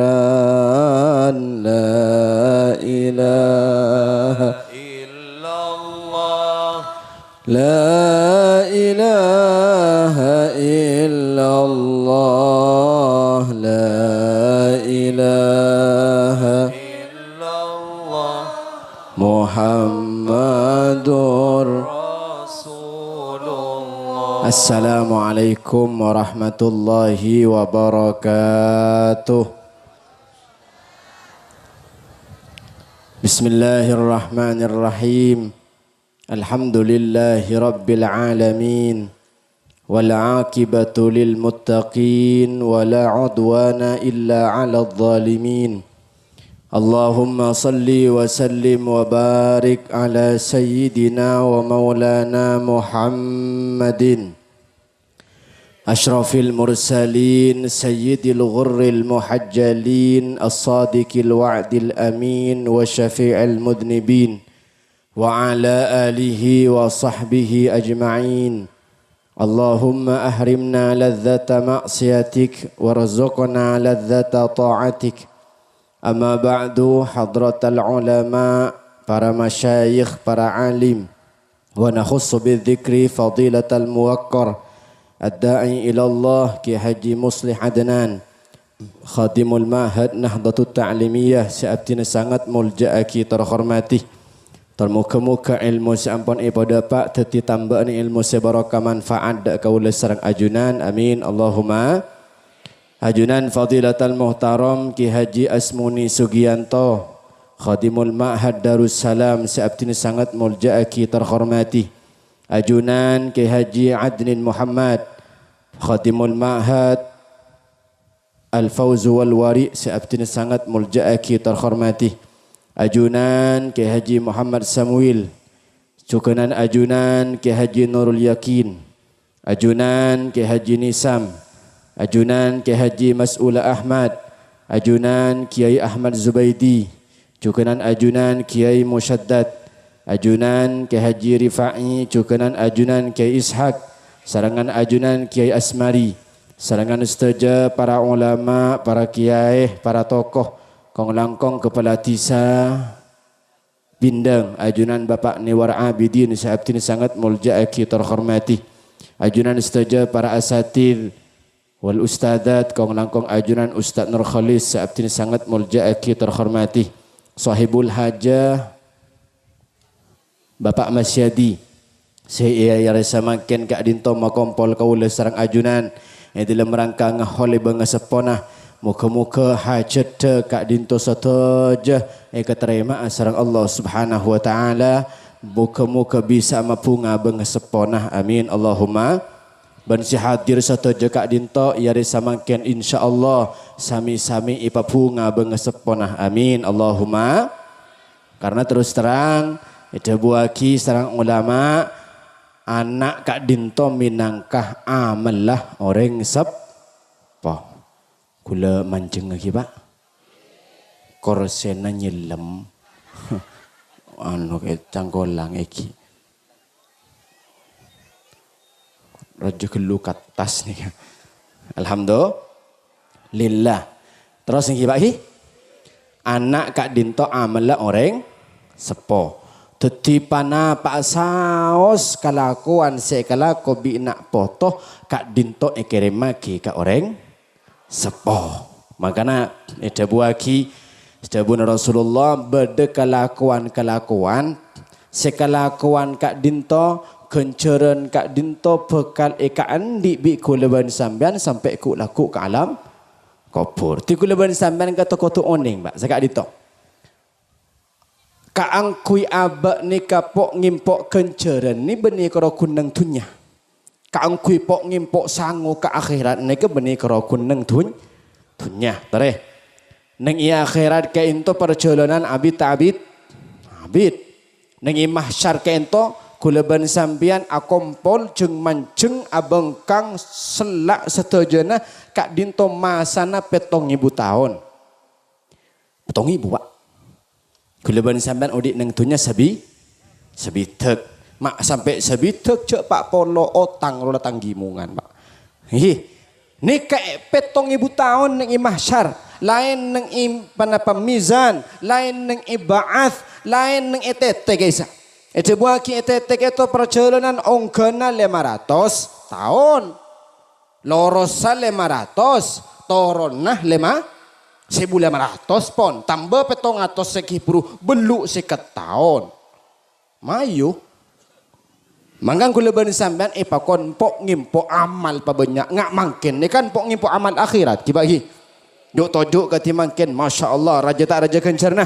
La ilaha illallah. La ilaha illallah. La ilaha illallah. Muhammadur Rasulullah. Assalamualaikum warahmatullahi wabarakatuh. Bismillahirrahmanirrahim. Alhamdulillahi rabbil alamin. Wal aqibatu lil muttaqin wa la udwana illa 'alal zalimin. Allahumma salli wa sallim wa barik ala sayyidina wa maulana Muhammadin, asyrafil mursalin, sayyidil ghurril muhajjalin, as-sadiqil wa'dil amin, wa syafi'il mudnibin, wa ala alihi wa sahbihi ajma'in. Allahumma ahrimna ladzata ma'siyatik warzuqna ladzata ta'atik. Amma ba'du, hadratal ulama, para masyayikh, para alim, wa nakhussu bidzikri fadilatal muwaqqar, ad-da'i ilallah, Kiai Haji Muslih Adnan, Khadimul Ma'had Nahdhatut Ta'limiyah sè abdhina sanget molja'aghi tor hormati. Tor moghâ-moghâ èlmo sè ampon èpadâpa' dhâddhi tambâ'na èlmo sè barokah manfaat dâ' kaulâ sareng ajunan. Amin. Allahumma. Ajunan Fadilatal Muhtaram Ki Haji Asmuni Sugiyanto, Khadimul Ma'had Darussalam sè abdhina sanget molja'aghi tor hormati. Ajunan Ki Haji Adnin Muhammad, Khadimul Ma'had Al-Fauzu wal Wari' sè abdhina sanget molja'aghi tor hormati. Ajunan Ki Haji Muhammad Samuil, jhughânan ajunan Ki Haji Nurul Yakin, ajunan Ki Haji Nisam, ajunan Ki Haji Mas'ula Ahmad, ajunan Kiai Ahmad Zubaidi, jhughânan ajunan Kiai Musyaddad, ajunan Kiai Haji Rifa'i, jhughânan ajunan Kiai Ishak, sarengngan ajunan Kiai Asmari, sarengngan sadhâjâ para ulama, para kiai, para tokoh, kong-langkong kepala dhisa Bindang, ajunan Bapak Niwar Abidin sè abdhina sanget molja'aghi tor hormati, ajunan sadhâjâ para asatidz, wal ustadzat, kong-langkong ajunan Ustadz Nurkholis sè abdhina sanget molja'aghi tor hormati. Sohibul hajah, Bapak Masyadi, sè è arè samangkèn ka'dinto makompol kaulâ sareng ajunan è dhâlem rangka ngaholè bângaseppona. Moghâ-moghâ hajhâddhâ ka'dinto sadhâjâ èkatarèma'a sareng Allah Subhanahu wa Ta'ala. Moghâ-moghâ bisa mabhunga bângaseppona. Amin. Allahumma. Bân sè hadir sadhâjâ ka'dinto è arè samangkèn, insyaallah, sami-sami èpabhunga bângaseppona. Amin. Allahumma. Karna terus terang, èdhâbuwâghi sareng ulama, ana' ka'dinto mènangka amalla orèng seppo. Ghulâ manjhengngaghi, Pak. Korsèna nyellem. Anu, kè-, cangkolang èghi. Rajâ ghâllu ka attas nèka. Alhamdulillah. Terros nèka, Pak, ghi? Ana' ka'dinto amalla orèng seppo. Dhâddhi, panapa'a saos kalakowan sè èkalako bi' na' poto ka'dinto èkèrèmmaghi ka orèng seppo. Mangkana èdhâbuwâghi, dhâbuna Rasulullah, bâdâ kalakowan-kalakowan sè kalakowan ka'dinto, ghânjhârân ka'dinto bhâkal èkaandi' bi' ghulâ bân sampèyan sampè' ghu'-lagghu' ka alam kobhur. Dhâddhi ghulâ bân sampèyan ka'dinto kodhu onèng, Pak, saka'dinto. Kaangghuy abâ' nèka po'-ngèmpo' ghânjhârân nè bânnè karo ghun neng dhunnya. Kaangghuy po'-ngèmpo' sango ka akhèrat nèka bânnè karo ghun neng dhun-, dhunnya. Torè. Neng è akhèrat ka'dinto parjhâlânan abit ta' abit? Abit. Neng è mahsyar ka'dinto ghulâ bân sampèyan akompol jhâng-manjhâng abhângkang sella' sadhâjâna ka'dinto masana pèttong èbu taon. Pèttong èbu, Pak. Ghulâ bân sampèyan odi' neng dhunnya sabi-, sabidhâk. Ma' sampè' sabidhâk, jhâ' pa' polo otang rola tanggimongan, Pak. Ngghi. Nèka è pèttong èbu taon neng è mahsyar, laèn neng è panapa mizan, laèn neng è ba'ats, laèn neng è tètè, Kaisa. Èdhâbuwâghi è tètè ka'dinto parjhâlânan ongghâna lèma ratos taon. Lorossa lèma ratos, toronna lèma-, Sèbu lèma ratos pon, tamba pèttong atos sè ghi' buru bellu' sèket taon. Mayu. Mangkana kaulâ bân sampèyan èpakon po'-ngempo' amal pabânnya'. Nga' mangkèn nèka po'-ngempo' amal akhèrat, ghi, Pak, ghi. Ju'-toju' kadhi mangkèn, masyaallah, rajâ ta' rajâ ghânjhârânna.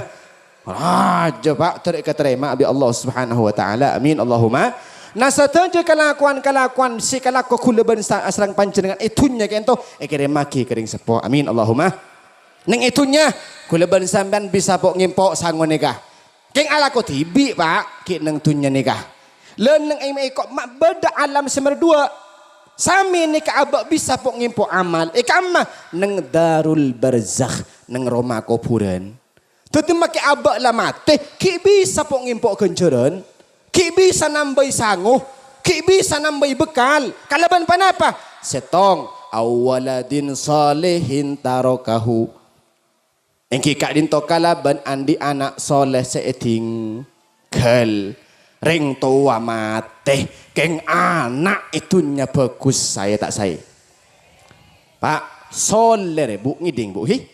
Rajâ, Pak, ter-, èkatarèma bi' Allah Subhanahu wa Ta'ala. Amin, Allahumma. Nah, sadhâjâ kalakowan-kalakowan sè èkalako kaulâ bân sa-, sareng panjhennengngan è dhunnya ka'ènto èkèrèmmaghi ka rèng seppo. Amin, Allahumma. Neng è dhunnya, kaulâ bân sampèyan bisa po'-ngempo' sango nèka. Kèng alako dhibi', Pak, ghi' neng dhunnya nèka. Lân neng è mèko ma' bâdâ alam sè mardhuwâ'. Samè nèka abâ' bisa po'-ngempo' amal. È kamma? Neng darul barzakh, neng roma kobhurân. Dhâddhi makè abâ' la matè, ghi' bisa po'-ngempo' ghânjhârân. Ghi' bisa nambâi sango. Ghi' bisa nambâi bekkal. Kalabân ponapa? Sèttong, "Aw waladin shalihin tarakahu." Èngghi ka'dinto kalabân andi' ana' soleh sè èdingghâl. Rèng towa matè, kèng ana' è dhunnya bhâghus saè ta' saè. Pak, soleh rè, Bu, ngèdhing, Bu, hi.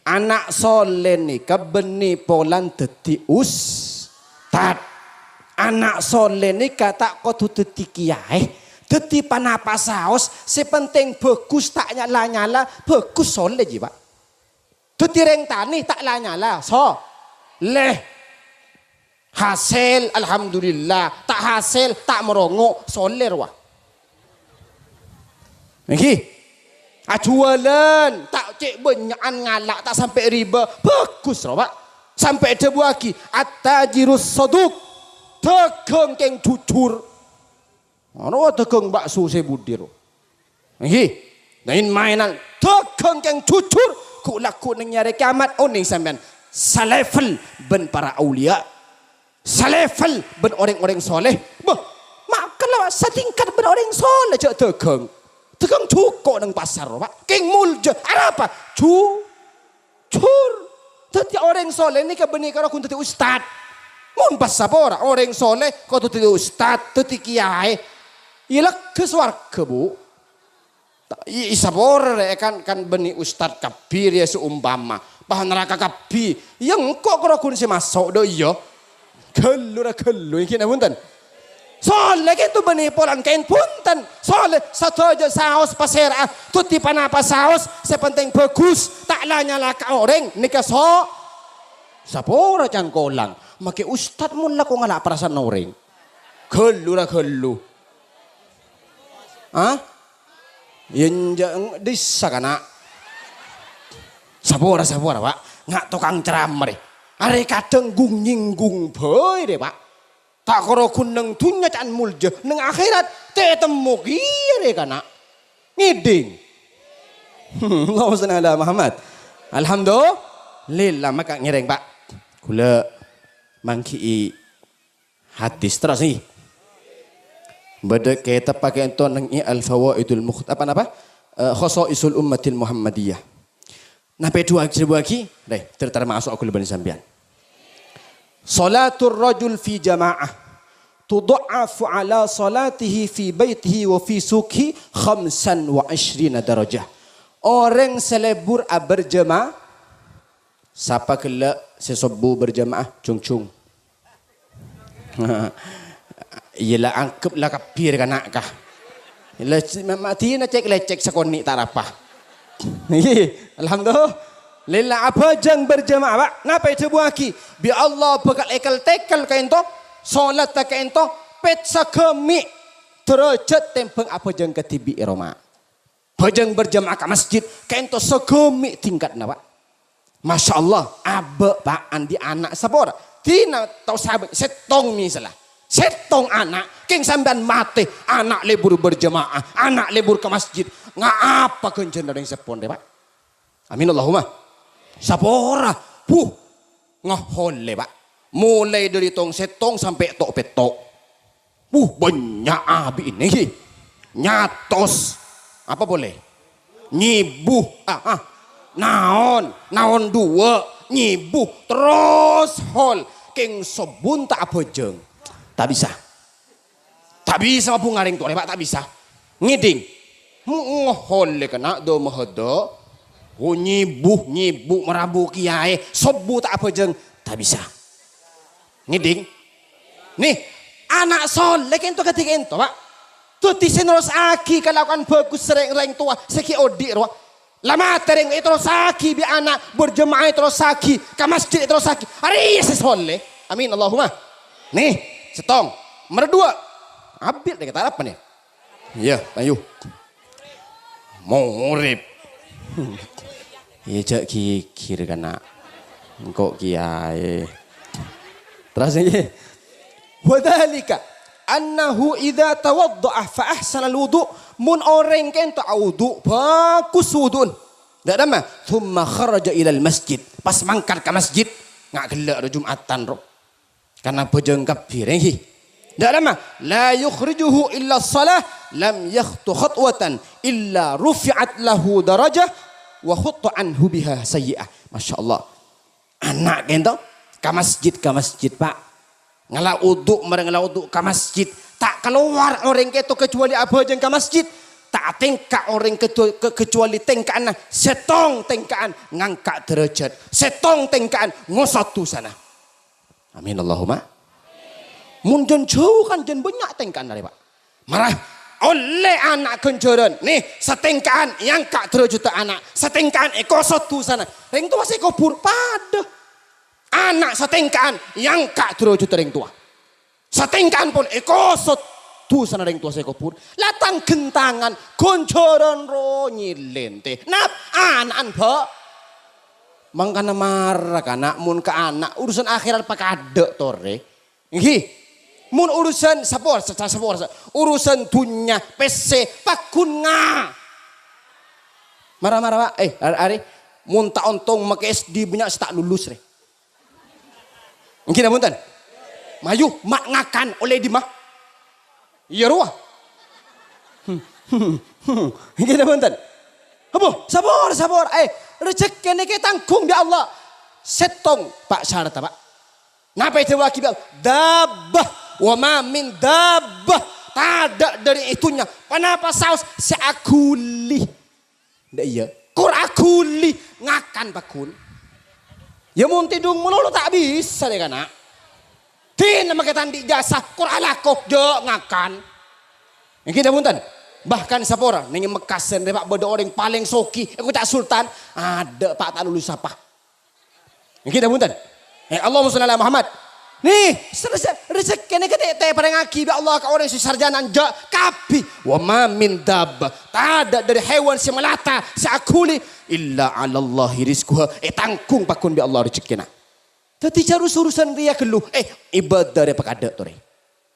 Ana' soleh nèka bânnè polana dhâddhi ustad. Ana' soleh nèka ta' kodhu dhâddhi kiyaè, dhâddhi ponapa saos, sè pentèng bhâghus, ta' nyala-nyala, bhâghus soleh jiyâ, Pak. Dhâddhi rèng tanè ta' la-nyala, soleh. Hasèl, alhamdulillah. Ta' hasèl, ta' marongo', soleh rowa. Èngghi. Ajhuwâlân, ta' cè' bânnya'an ngala', ta' sampè' riba, bhâghus rowa, Pak. Sampè' èdhâbuwâghi, "At-tajirus shaduq." Dhâghâng kèng jujur. Ana dâghâng bakso sè budi, ro. Ngghi. Main-mainan. Dâghâng kèng jujur, ghu'-lagghu' neng è arè kiamat, onèng sampèyan. Salevel bân para auliya. Salevel bân orèng-orèng soleh. Bâh, ma' kella satingkat bân orèng soleh jâ' dâghâng. Dâghâng jhuko' neng pasar, ro, Pak. Kèng molja. Arapa? Ju- Jur. Dâddhi orèng soleh nèka bânnè karo ghun dâddhi ustad. Mon pas sapora, orèng soleh kodhu dâddhi ustad, dâddhi kiyaè. Iyâ lèghâ sowarghâ, Bu. Ta-, i-, i sapora rè, kan, kan bânnè ustad kabbhi rè saompama. Pas naraka kabbhi. Iyâ engko' karo ghun sè maso', dâ' iyâ. Ghâllu ra ghâllu, èngghi napa bhunten? Soleh kènto bânnè polana kèng bhunten. Soleh sadhâjâ saos pasèra'a, dâddhi ponapa saos, sè pentèng bhâghus, ta' la-nyala ka orèng, nèka so-, sapora cangkolang. Makè ustad mon lako ngala' parasa'an orèng. Ghâllu ra ghâllu. Hah? Iyâ enjâ' eng-, dissa kana'. Sapora, sapora, Pak. Nga' tokang ceramah rè. Arè kadhâng gung-nyinggung bhâi rè, Pak. Ta' karo ghun neng dhunnya ca'na molja, neng akhèrat tètemmo kèya rè kana'. Ngèdhing. Allahumma shalli ala Muhammad. Alhamdulillah, maka ngèrèng, Pak. Kaulâ mangghi'i hadis terros, ngghi. Bâdâ kètab pakè ento neng è Al-Fawaidul Mukht-, apa napa? Eh, Khosaisul Ummatil Muhammadiyah. Napa èdhâbuwâghi, èdhâbuwâghi? Rè, ter-, termasuk kaulâ bân sampèyan. Shalatur rajul fi jama'ah tudha'afu ala shalatihi fi baitihi wa fi suqihi khamsan wa ishrina darajah. Orèng sè lebur aberjamaah, sapa ghellâ' sè sobbhu berjamaah, jhungjhung. Iyâ la, angghep la kabbhi rè kana' ka. La, c-, ma-, ma-, dina cèk-lècèk sakonè' ta' arapa. Ngghi, alhamdulillah, abhâjâng berjamaah, Pak. Napa èdhâbuwâghi? Bi' Allah bhâkal èkel-tèkel ka'ento, sholatta ka'ento, pèt saghâmè' dârâjhât tèmbhâng abhâjâng kadhibi' è roma. Bhâjâng berjamaah ka masjid, ka'ento saghâmè' tingkatna, Pak. Masya Allah, abâ', Pak, andi' ana' sapora. Dina tao sabâ-, sèttong misalla. Sèttong ana', kèng sampèyan matè, ana' lebur berjamaah, ana' lebur ka masjid. Nga' apa ghânjhârânna orèng seppon rè, Pak? Amin Allahumma. Sapora, buh, ngahollè, Pak. Molaè dâri tong-sèttong sampè' to'-pètto'. Wuh, bânnya' abinè, ghi. Nyatos. Apa polè? Nyèbu. Ah, ah. Naon? Naon duwâ'? Nyèbu. Terros hol. Kèng sobbhun ta' abhâjâng. Ta' bisa. Ta' bisa mabhunga rèng towa rè, Pak. Ta' bisa. Ngèdhing. Mu-, ngohollè kèna' dâ-mahadâ. Oh, nyibu, nyibu, marabu kiyaè, sobbhu ta' abhâjâng, ta' bisa. Ngèdhing? Nè, ana' soleh kènto kadhi kènto, Pa'. Dhâddhi sè nerrossaghi kalakowan bhâghus rèng-, rèng towa sè ghi' odi' rowa. La matè rèng èterrossaghi bi' ana', berjemaah èterrossaghi, ka masjid èterrossaghi. Arèya sè soleh. Amin, Allahumma. Nè, sèttong. Nomer duwâ'. Abit deh, kata apa nih? Iyâ, ayo. Morèp. Iyâ, jhâ' ghighir, kana'. Engko' kiyaè. Terros, ngghi. Wa dzalika annahu idza tawadda'a fa ahsanal wudu', mon orèng kènto awudu', bhâghus wudu'na. Dâ' remma, tsumma kharaja ilal masjid. Pas mangkat ka masjid, nga' ghellâ' ro Jum'atan ro. Karna bhâjâng kabbhi, rèng, ghi. Dâ' remma, la yukhrijuhu illa shalah, lam yakhtu khatwatan illa rufi'at lahu darajah wa hutta anhu biha sayyi'ah. Masya Allah. Ana' kènto ka masjid, ka masjid, Pa'. Ngala' wudu', marè ngala' wudu' ka masjid. Ta' kalowar orèng kènto kajhâbhâli abhâjâng ka masjid. Ta' atèngka orèng kedo-, ke-, kajhâbhâli tèngka'anna sèttong tèngka'an ngangka' dârâjhât, sèttong tèngka'an ngosot dhusana. Amin, Allahumma. Mon jân jhâu kan jân bânnya' tèngka'an arè, Pa'. Mara, ollè ana' ghânjhârân. Nè, satèngka'an èangka' dârâjhâddhâ ana', satèngka'an èkosot dhusana. Rèng towa sè kobhur padâ. Ana' satèngka'an èangka' dârâjhâddhâ rèng towa. Satèngka'an pon èkosot dhusana rèng towa sè kobhur. La tang-ghântangan, ghânjhârân ro nyèlèntè. Nap, ana'an, Bâ'. Mangkana mara kana' mon ka ana', urusan akhèrat pakadâ' torè. Ngghi. Mon urusan sapor, sa-, sa-, sapor, sa-, urusan dhunnya, pèssè, paggun nga-. Mara-mara, Pa'. Eh, are, are. Mon ta' ontong make S D bânnya' sè ta' lulus, rè. Ngghi, napa bhunten? Mayu, ma' ngakan ollè dimma? Iyâ rowa. Ngghi, napa bhunten? Abbhu, sabor, sabor. Eh, rejhekkè nèka tanggung bi' Allah. Sèttong, Pa', syarat, Pa'. Napa èdhâbuwâghi bi' Allah? Dabbah. Wa ma min dabbah. Tadâ' dâri è dhunnya. Ponapa saos sè aghuli? Ndak iyâ. Kor aghuli ngakan, paggun. Yâ, mon tèdung malolo ta' bisa, dâ' kana'. Dina make ta' andi' jasa, kor alako, jhâ' ngakan. Ngghi, napa bhunten? Bahkan sapora, neng Mekkasen rè, Pa', bâdâ orèng palèng sogi, è koca' Sultan, adâ', Pa', ta' lulus sapa. Ngghi, napa bhunten? Eh, Allahumma shalli ala Muhammad. Nè, se-, se-, rejhekkèna ghâ' ta' èparèngaghi bi' Allah ka orèng sè sarjana enjâ' kabbhi. Wa ma min dabbah, tadâ' dâri hèwan sè malata, sè aghuli, illa 'alallahi rizquha, ètanggung paggun bi' Allah rejhekkèna. Dâddhi, jhâ' rus-urusan rèya ghâllu, eh, ibâdâh rè pakadâ' torè.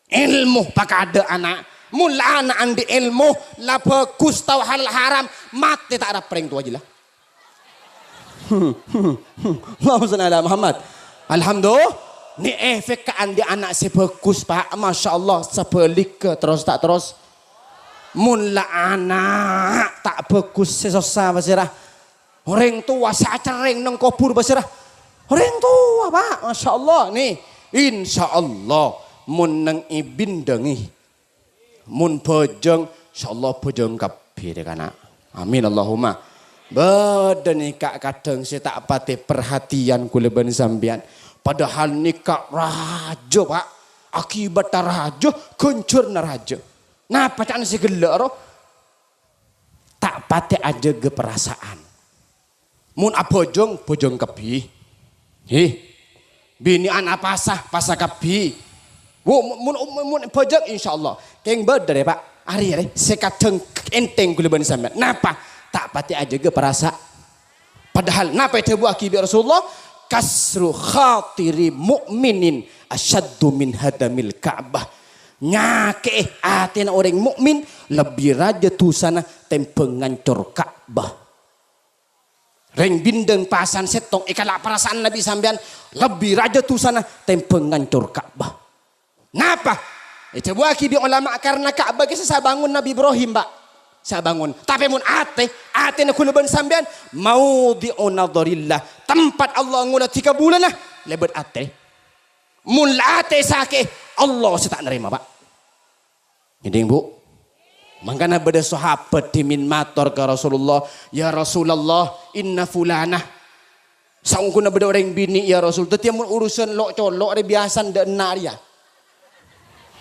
Èlmo pakadâ' ana'. Mon la ana' andi' èlmo, la bhâghus tao halal haram, matè ta' arapa rèng towa jiyâ la. Allahumma shalli ala Muhammad. Alhamdulillah. Nè, efek ka andi' ana' sè bhâghus, Pa'. Masya Allah, sabhâligghâ, terros ta' terros. Mon la ana' ta' bhâghus, sè sossa pasèra? Orèng towa sè acerrèng neng kobhur pasèra? Orèng towa, Pa'. Masya Allah, nè. Insya Allah, mon neng è bhindhângè, mon bhâjâng, insya Allah bhâjâng kabbhi, dâ' kana'. Amin, Allahumma. Bâdâ nèka kadhâng sè ta' patè parhatèyan kaulâ bân sampèyan. Padahal nèka rajâ, Pa'. Akibatta rajâ, ghânjhârânna rajâ. Napa ca'na sè ghellâ', ro? Ta' patè ajâgâ parasaan. Mon abhâjâng, bhâjâng kabbhi. Hè. Binè'an apasa, pasa kabbhi. Bu, mon, mon, mon bhâjâng, insya Allah. Kèng bâdâ rè, Pa'. Arèya rè, sè kadhâng ènthèng kaulâ bân sampèyan. Napa? Ta' patè ajâgâ parasa-. Padahal napa èdhâbuwâghi bi' Rasulullah? "Kasru khatiri mu'minin asyaddu min hadamil Ka'bah." Nyakè'è atèna orèng mukmin lebbi rajâ dhusana tèmbhâng ngancor Ka'bah. Rèng bhindhâng pasan sèttong èkala' parasaan Nabi sampèyan lebbi rajâ dhusana tèmbhâng ngancor Ka'bah. Napa? Èdhâbuwâghi bi' ulama, karna Ka'bah kèya sè sabangun Nabi Ibrahim, Pa'. Sabangun. Tapè mon atè, atèna kaulâ bân sampèyan, maudhi'u nadharillah. Tempat Allah ngoladhi kabulâna, lèbât atè. Mon la atè sakè', Allah sè ta' narèma, Pa'. Ngèdhing, Bu? Mangkana bâdâ sahabat dhimèn mator ka Rasulullah, "Ya Rasulullah, inna fulanah." Saongghuna bâdâ orèng binè', ya Rasul. Dhâddhi, mon urusan lo'-colo' rè biyasana dâ' enna' rèya.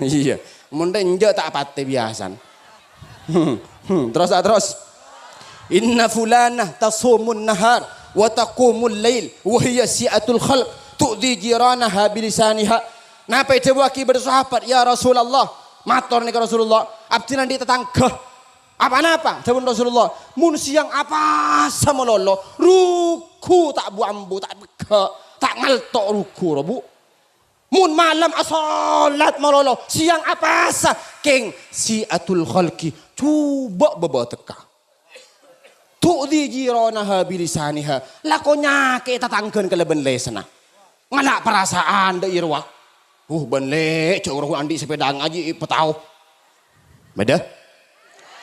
Iyâ, mon enjâ' ta' patè biyasana. Hmm, hmm, terros, ah, terros. "Inna fulanah tasumun nahar wa taqumul lail wa hiya si'atul khalq tu'dzi jiranaha bilisaniha." Napa èdhâbuwâghi bâdâ sahabat, "Ya Rasulullah," mator nèka Rasulullah, "abdhina andi' tatangghâ." "Apa-napa?" dhâbuna Rasulullah. "Mon sèyang apasa malolo, rugu ta' bu-ambu, ta' pegghâ', ta' ngalto' rugu, ro, Bu'." Mon malem asolat malolo, sèyang apasa, kèng si'atul khalqi, jhubâ' bâbâtekka. Tu'dzi jiranaha bilisaniha, lako nyakè'è tatangghâna kalabân lèsanna. Ngala' parasa'an dâ' iyâ rowa. Uh, bân lè', jhâ' rowa andi' sapèda ngajhi èpatao. Bâdâ?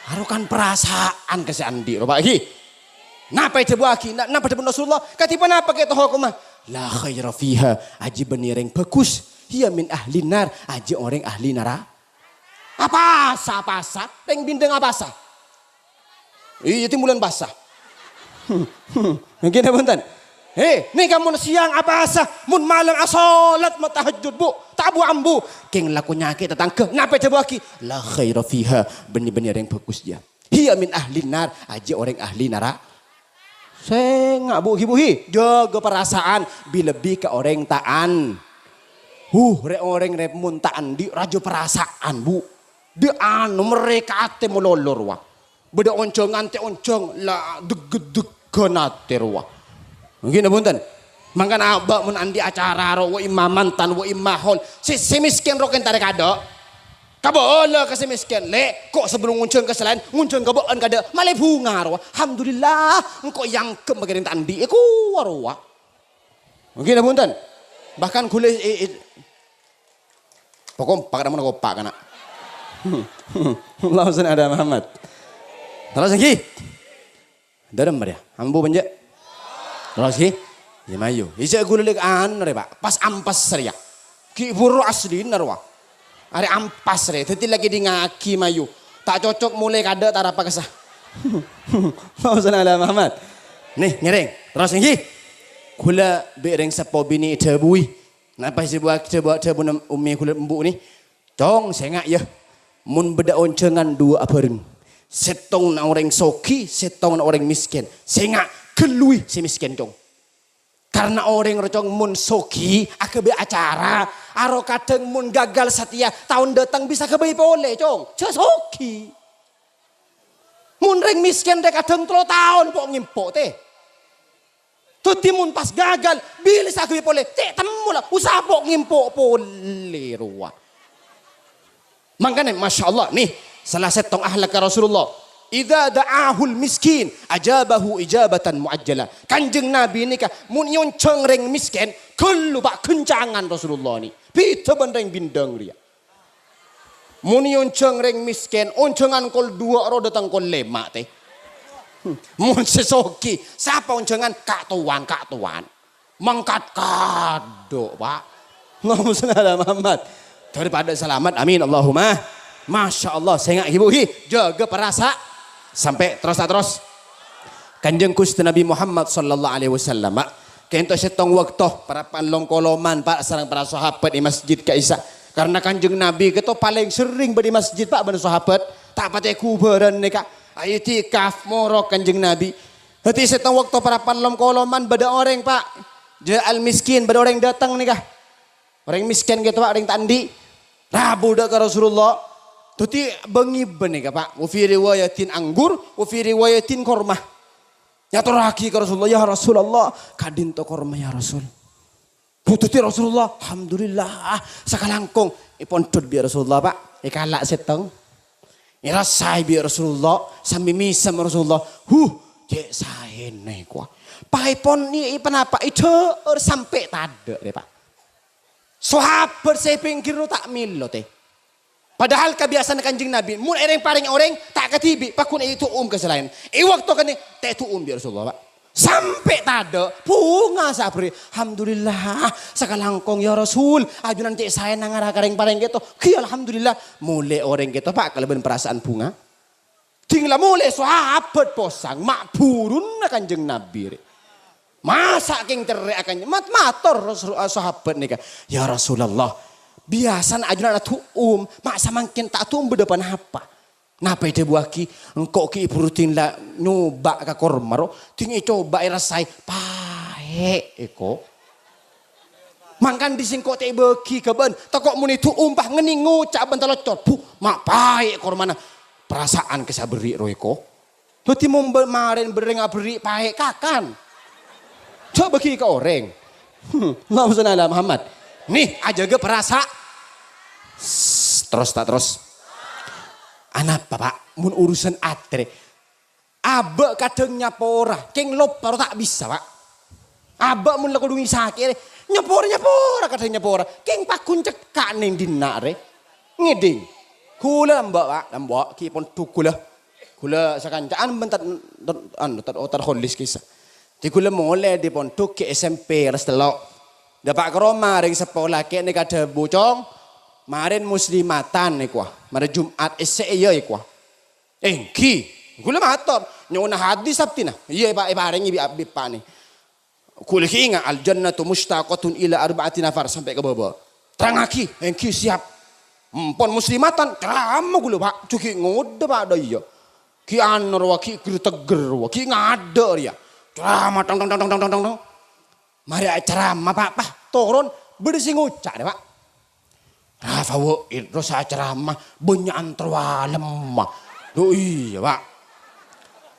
Arokan parasa'an ka sè andi' rowa, ghi. Napa èdhâbuwâghi? Na-, napa dhâbuna Rasulullah? Kadhi ponapa kèto hokomma? "La khaira fiha, ajiyâ bânnè rèng bhâghus. Hiya min ahlin nar, ajiyâ orèng ahli nara-" Apasa, apasa? Rèng bindhâng apasa? Iyâ, timbulan pasa. Ngghi, napa bhunten? He, nèka mon sèyang apasa, mon malem asolat ma' tahajjud, Bu', ta' bu-ambu. Kèng lako nyakè'è tatangghâ, napa èdhâbuwâghi? "La khaira fiha, bânnè-bânnè rèng bhâghus jiyâ. Hiya min ahlin nar, ajiyâ orèng ahli nara-" Sènga', Bu', ghi, Bu', ghi. Jâgâ parasa'an, bi-, lebbi ka orèng ta'an. Huh, rè-orèng rè mon ta' andi' rajâ parasa'an, Bu'. Dâ' anu, merrè ka atè malolo rowa. Bâdâ onjhângan tè onjhâng la deggeddegghân atè rowa. Ngghi, napa bhunten? Mangkana abâ' mon andi' acara ro, wa imma mantan, wa imma haul. Sè, sè mèskèn ro kèntarè kadâ'. Kabâlâ ka sè mèskèn, "Lè', ko' sabellunna ngonjhâng ka sè laèn, ngonjhâng ka bâ'ân kadâ', malè bhunga rowa. Alhamdulillah, engko' èangghep makè rèng ta' andi', èkowa rowa." Ngghi, napa bhunten? Bahkan ghulâ, e, e, Pakompak, namun kompak kana'. Allahumma shalli ala Muhammad. Terros ngghi. Dârem, Maria. Ambu, bânjâ'. Terros ngghi. Yâ, mayu. Ijâ ghulâ lek anu rè, Pak. Pas ampas rèya. Ghi' buru aslina rowa. Arè ampas rè. Dhâddhi la kèdingngaghi mayu. Ta' cocok molè kadâ' ta' ra paksa. Allahumma shalli ala Muhammad. Nè, ngèrèng. Terros ngghi. Ghulâ bi' rèng seppo binè' èdhâbuwi. Napa sè buwâ-, sè buwâ-, dhâbuna Ummi ghulâ embu' nè? Cong, sènga', yâ. Mon bâdâ onjhângan duwâ' abhâreng. Sèttongnga orèng soghi, sèttongnga orèng mèskèn. Sènga', ghâlluwi sè mèskèn, Cong. Karna orèng rowa, Cong, mon soghi, aghâbây acara, aro kadhâng mon gagal satèya, taon dâteng bisa ghâbây polè, Cong. Jhâ' soghi. Mon rèng mèskèn rè kadhâng tello taon po'-ngèmpo', tè. Dhâddhi mon pas gagal, bilâ sè aghâbây polè, cè' temmo la, usaha po'-ngèmpo' polè rowa. Mangkana, masyaallah, nè, sala sèttong akhlakka Rasulullah. "Idza da'ahul miskin, ajabahu ijabatan muajjalah." Kanjeng Nabi nèka, mon èonjhâng rèng mèskèn, ghâllu, Pak, ghâncangan Rasulullah nè. Bhidhâ bân rèng bindhâng rèya. Mon èonjhâng rèng mèskèn, onjhângan kol duwâ' ro dâteng kol lèma', tè. Mon sè soghi, sapa onjhângan? Ka' towan, ka' towan. Mangkat kadâ', Pak. Allahumma shalli ala Muhammad. Daripada salamet, amin, Allahumma. Masyaallah, sènga' ghi, Bu', ghi. Jâgâ parasa-, sampè' terros ta' terros. Kanjeng Ghustè Nabi Muhammad sallallahu alaihi wasallam, Pak. Kento sèttong bâkto, parappa'na lom-koloman, Pak, sareng para sahabat è masjid ka'issa'. Karna Kanjeng Nabi kento palèng serrèng bâdâ è masjid, Pak, bân sahabat. Ta' patè ghubârân nèka. Iktikaf morok Kanjeng Nabi. Dhâddhi sèttong bâkto parappa'na lom-koloman bâdâ orèng, Pak. Ja'al miskin, bâdâ orèng dâteng nèka. Orèng mèskèn kento, Pak, orèng ta' andi'. Rabu dâ' ka Rasulullah. Dhâddhi bângibân nèka, Pak. Wa fi riwayatin anggur, wa fi riwayatin korma. Nyatorraghi ka Rasulullah, "Ya Rasulullah, ka'dinto korma, ya Rasul." Dhâddhi Rasulullah, alhamdulillah, sakalangkong. Èpondhut bi' Rasulullah, Pak. Èkala' sèttong. Èrasaè bi' Rasulullah, sambi mèsem Rasulullah. Huh, cè' saèna kowa. Paèpon è-, èpanapa? Èdhâ'âr sampè' tadâ' rè, Pak. Sahabat sè pèngghir rowa ta' mèlo, tè. Padahal kabiyasaan Kanjeng Nabi, mon èrèng-parèng orèng, ta' kadhibi', pagghun ètu'um ka sè laèn. È bâkto kènè', ta' ètu'um bi' Rasulullah, Pak. Sampè' tadâ', bhunga sabrè. "Alhamdulillah, sakalangkong, ya Rasul, ajunan cè' saèna ngara ka rèng-parèng kento." Ghi, alhamdulillah, molè orèng kento, Pak, kalabân parasaan bhunga. Ding la molè sahabat posang, ma' buruna Kanjeng Nabi rè. Masa' kèng cerrè' akan, mat-, mator Rasul-, sahabat nèka, "Ya Rasulullah, biyasana ajunanna du'um, ma' samangkèn ta' du'um bâdâ ponapa?" Napa èdhâbuwâghi? "Engko' ghi' buru ding la nyoba' ka korma ro, ding ècoba' èrassaè, paè' èko. Mangkana dhisèng ko' ta' èbâghi ka bâ'na, tako' mon èdu'um pas ngennèng ngoca' bân talocor, bu, ma' paè' kormana." Parasa'an kèsa berri' ro èko. Dhâddhi mon bâ-, marèn bâreng aberri' paè' kakan. Jhâ' bâghi ka orèng. Hmm, Allahumma shalli ala Muhammad. Nih, ajâgâ parasa-, Sss, terros ta' terros? Anapa, Pak? Mon urusan atè rè. Abâ' kadhâng nyapora, kèng loppa ro ta' bisa, Pak. Abâ' mon la kodhu ngisakè rè, nyapora, nyapora, kadhâng nyapora. Kèng pagghun cekka' neng dinna' rè. Ngèdhing. Ghulâ lambâ', Pak, lambâ' ghi' pondhuk ghulâ. Ghulâ sakanca'an bân tad-, tad-, anu, tad-, otar holis kèsa. Dhi ghulâ molè dhi pondhuk ghi' S M P kelas tello'. Dâpa' ka roma rèng seppo lakè' nèka dhâbu, "Cong, marèn muslimatan èkowa, marè Jum'at essè'è iyâ èkowa." "Èngghi." Ghulâ mator, "Nyo'ona hadis abdhina." "Iyâ, Pak, èparèngè bi' abdhi, Pak, nè." Ghulâ ghi' ènga', "Al jannatu mushtaqatun ila arba'ati nafar," sampè' ka bâbâ. Terrangaghi, "Èngghi, siap." Empon muslimatan, ceramah ghulâ, Pak. Jhâ' ghi' ngodâ, Pak, dâ' iyâ. Ghi' anu rowa, ghi' ger-tegger rowa, ghi' ngadâ' rèya. Ceramah, tong, tong, tong. Marè acaramah, Pak, Pak, toron, bâdâ sè ngoca' rè, Pak. Rafa Wa'id, terros acaramah, bânnya'an terro alemma. Dhu iyâ, Pak.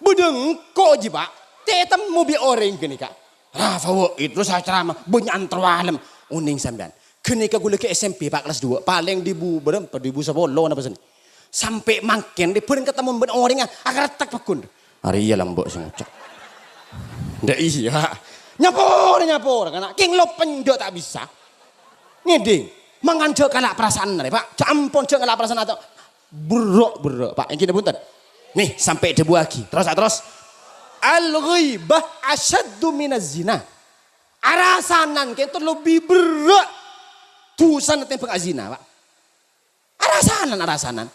Bâdâ engko' jiyâ, Pak. Tètemmo bi' orèng ghânèka. Rafa Wa'id, terros acaramah, bânnya'an terro alem. Onèng sampèyan. Ghânèka ghulâ ghi' S M P, Pak, kelas dua. Palèng dhibu bârâmpa, dhibu sapolo napa sennè. Sampè' mangkèn, rè, bâreng katemmo bân orèngnga, akarettek pagghun. Arèya lambâ' sè ngoca'. Dâ' iyâ. Nyapora, nyapora, kana'. Kèng loppa enjâ' ta' bisa. Ngèdhing. Mangkana jhâ' kala' parasa'an rè, Pak. Jhâ' ampon, jhâ' kala' parasa'an atau berro', berro', Pak. Èngghi, punten. Nih, sampè' dhâbuwâghi. Terros, terros. Al-ghaibah asyaddu minaz zina. Arasanan kènto lebbi berrâ' dhusana tèmbhâng azina, Pak. Arasanan, arasanan.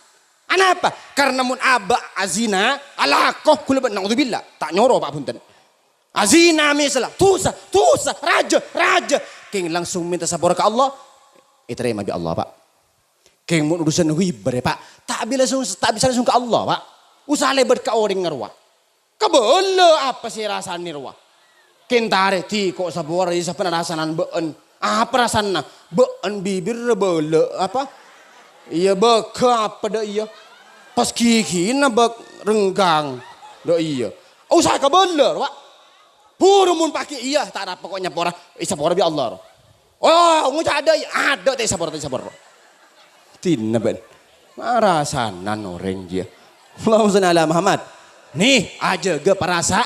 Anapa? Karna mon abâ' azina, alako ghulâ bân, naudzubillah. Ta' nyoro, Pak, bhunten. Azina misalla, dhusa, dhusa, rajâ, rajâ. Kèng langsung mènta sapora ka Allah, ètarèma bi' Allah, Pak. Kèng mon urusan ghiba rè, Pak, ta' bi langsung, ta' bisa langsung ka Allah, Pak. Usa lèbât ka orèng rowa. Kabâlâ apa sè èrasanè rowa? Kèntarè dhi ko' sapora, iyâ, sabbhân arasanan bâ'ân. Apa rasanna? Bâ'ân bibirra bâlâ apa? Iyâ, bâghâ apa dâ' iyâ? Pas ghigina bâk renggang dâ' iyâ. Usa kabâlâ rowa. Buru mon paghi' iyâ, ta' arapa ko' nyapora, èsapora bi' Allah ro. Oh, ngoca' adâ', adâ' ta' èsapora, ta' èsapora. Dina bân. Marasanan orèng jiyâ. Allahumma shalli ala Muhammad. Nih, ajâgâ parasa.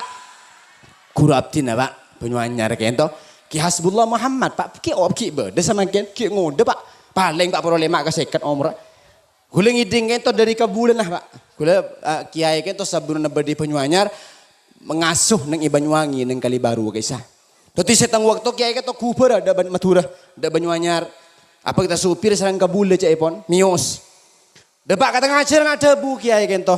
Ghuru abdhina, Pak. Banyuanyar kènto. Ki Hasbullah Muhammad, Pak. Ki op, ki bâdâ samangkèn. Ki ngodâ, Pak. Palèng, Pak, poro lèma' ka sèket omorra. Ghulâ ngèdhing kènto dâri kabulâna, Pak. Ghulâ, eh, kiyaè kènto sabellunna bâdâ è Banyuanyar, mangasuh neng è Banyuwangi, neng Kalibaru kèsa. Dhâddhi sèttong bâkto kiyaè kènto ghubârâ dâ' Ban-, Madhurâ, dâ' Banyuanyar. Apa kita supir sareng kabulâ ca'èpon, mèyos. Dâpa' ka tengnga jhâlân adhâbu kiyaè kènto.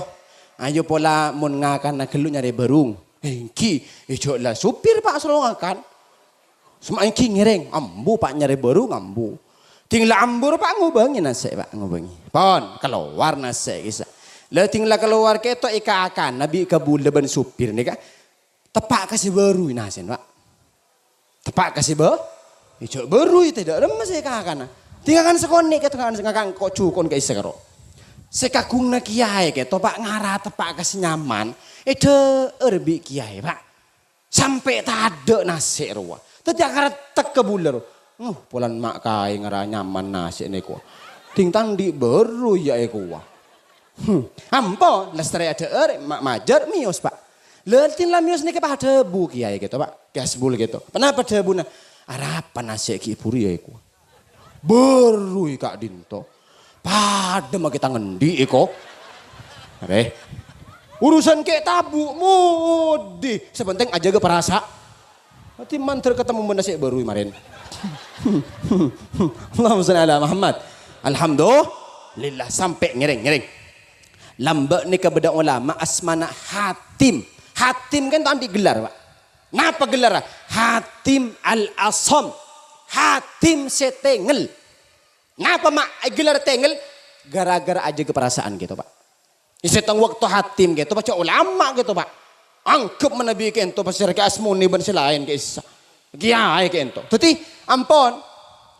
"Ayo pola mon ngakana ghâllu nyarè bârung." "Èngghi, è jhâ' la supir, Pak, soro ngakan." Sema èngghi ngèrèng, ambu, Pak, nyarè bârung, ambu. Ding la ambur, Pak, ngobângè nasè', Pak, ngobângè. Pon, kalowar nasè' kèsa. La ding la kalowar kèto èkakan, nabi kabulâ bân supir nèka. Teppa' ka sè bârui nasè'na, Pak. Teppa' ka sè bâ-, è jhâ' bârui tè dâ' remma sè èkakana. Ding ngakan sakonè' kèto ngakan, ngakan ko' jukon ka'issa karo. Sè kagungna kiyaè kèto, Pak, ngara teppa' ka sè nyaman. Èdhâ'âr bi' kiyaè, Pak. Sampè' tadâ' nasè' rowa. Dhâddhi akarettek kabulâ ro. "Uh, polana ma' kaè ngara nyaman nasè' nèko. Ding ta' andi' bârui yâ èkowa." Hmm. Ampo, lastarè adhâ'âr, ma-, majâr, mèyos, Pak. La, ding la mèyos nèka pas adhâbu kiyaè kèto, Pak. Ki Hasbul kèto. Ponapa dhâbuna? "Arapa nasè' ghi' buru yâ èkowa." Bârui ka'dinto. Padâ makè tang andi' èko. Arè. Urusan kè' tabu' modi. Sè pentèng ajâgâ parasa. Dhâddhi mandhâr katemmo bân nasè' bârui marèn. Allahumma shalli ala Muhammad. Alhamdulillah, sampè' ngèrèng, ngèrèng. Lambâ' nèka bâdâ ulama asmana Hatim. Hatim kan ta' andi' gelar, Pak. Napa gelarra? Hatim Al-Asam. Hatim sè tengel. Napa ma' ègelar tengel? Gara-gara ajâgâ parasaan gitu, Pak. È sèttong bâkto Hatim gitu, Pak, jâ' ulama gitu, Pak. Anggep manabi kento pasèra kè asmoni bân sè laèn kè issa. Kiyaè kento. Dhâddhi, ampon.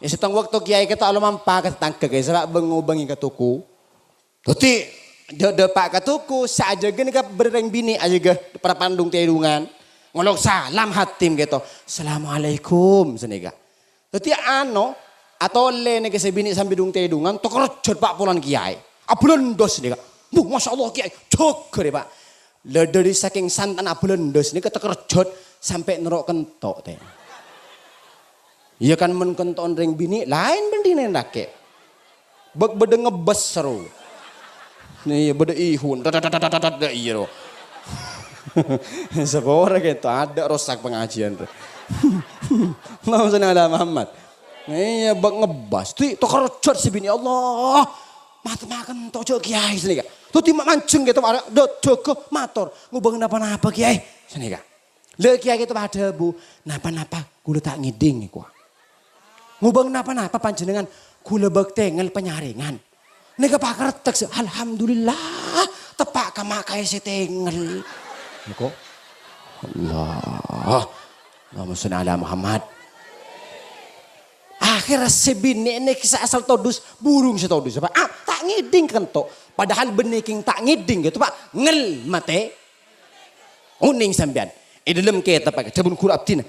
È sèttong bâkto kiyaè kento alomampa ka tatangghâ kè issa, Pak, bâng-ngobângè ka toko. Dhâddhi, dâ-, dâpa' ka toko, sè ajâgâ nèka bâreng binè' ajâgâ parapandung tèdungan. Ngolok salam Hatim kento. "Assalamualaikum," sanèka. Dhâddhi ano, atolè nèka sè binè' sambi dung-tèdungan, takerjhât, Pak, polana kiyaè. Abâlândhâs nèka. "Bu, masyaallah, kiyaè, jâgâ rè, Pak." La dhâri sakèng santana abâlândhâs nèka takerjhât sampè' noro' kento, tè. Iyâ kan mon kento'na rèng binè' laèn bân dinèn lakè'. Bâk bâdâ ngebbhâs sèro. Iyâ, bâdâ ihun. Tat, tat, tat, tat, tat, iyâ, ro. Sapora kento, adâ' rosak pangajiân, ro. Allahumma shalli ala Muhammad. Iyâ, bâk ngebbhâs. Ti, takerjhât sè binè', Allah. Mat-, maken to jâ' kiyaè sanèka. Dhâddhi ma-, manjheng kento, mara, dâ-, jâgâ mator. "Ngobâng napa-napa, kiyaè?" sanèka. "Lè, kiyaè kento padâ, Bu." "Napa-napa, kaulâ ta' ngèdhing," kowa. "Ngobâng napa-napa panjhennengan, kaulâ bâk tengel panyarèngan." Nèka pakertèk sè, "Alhamdulillah, teppa' ka ma' kaè sè tengel." Nèko. Allah. Allahumma shalli ala Muhammad. Akhèrra sè binè' nèka sè asal todus, burung sè todus, Pak. Ah, ta' ngèdhing kento. Padahal bânnè kèng ta' ngèdhing gitu, Pak. Ngel matè. Onèng sampèyan. È dâlem kètab, Pak, dhâbuna ghuru abdhina.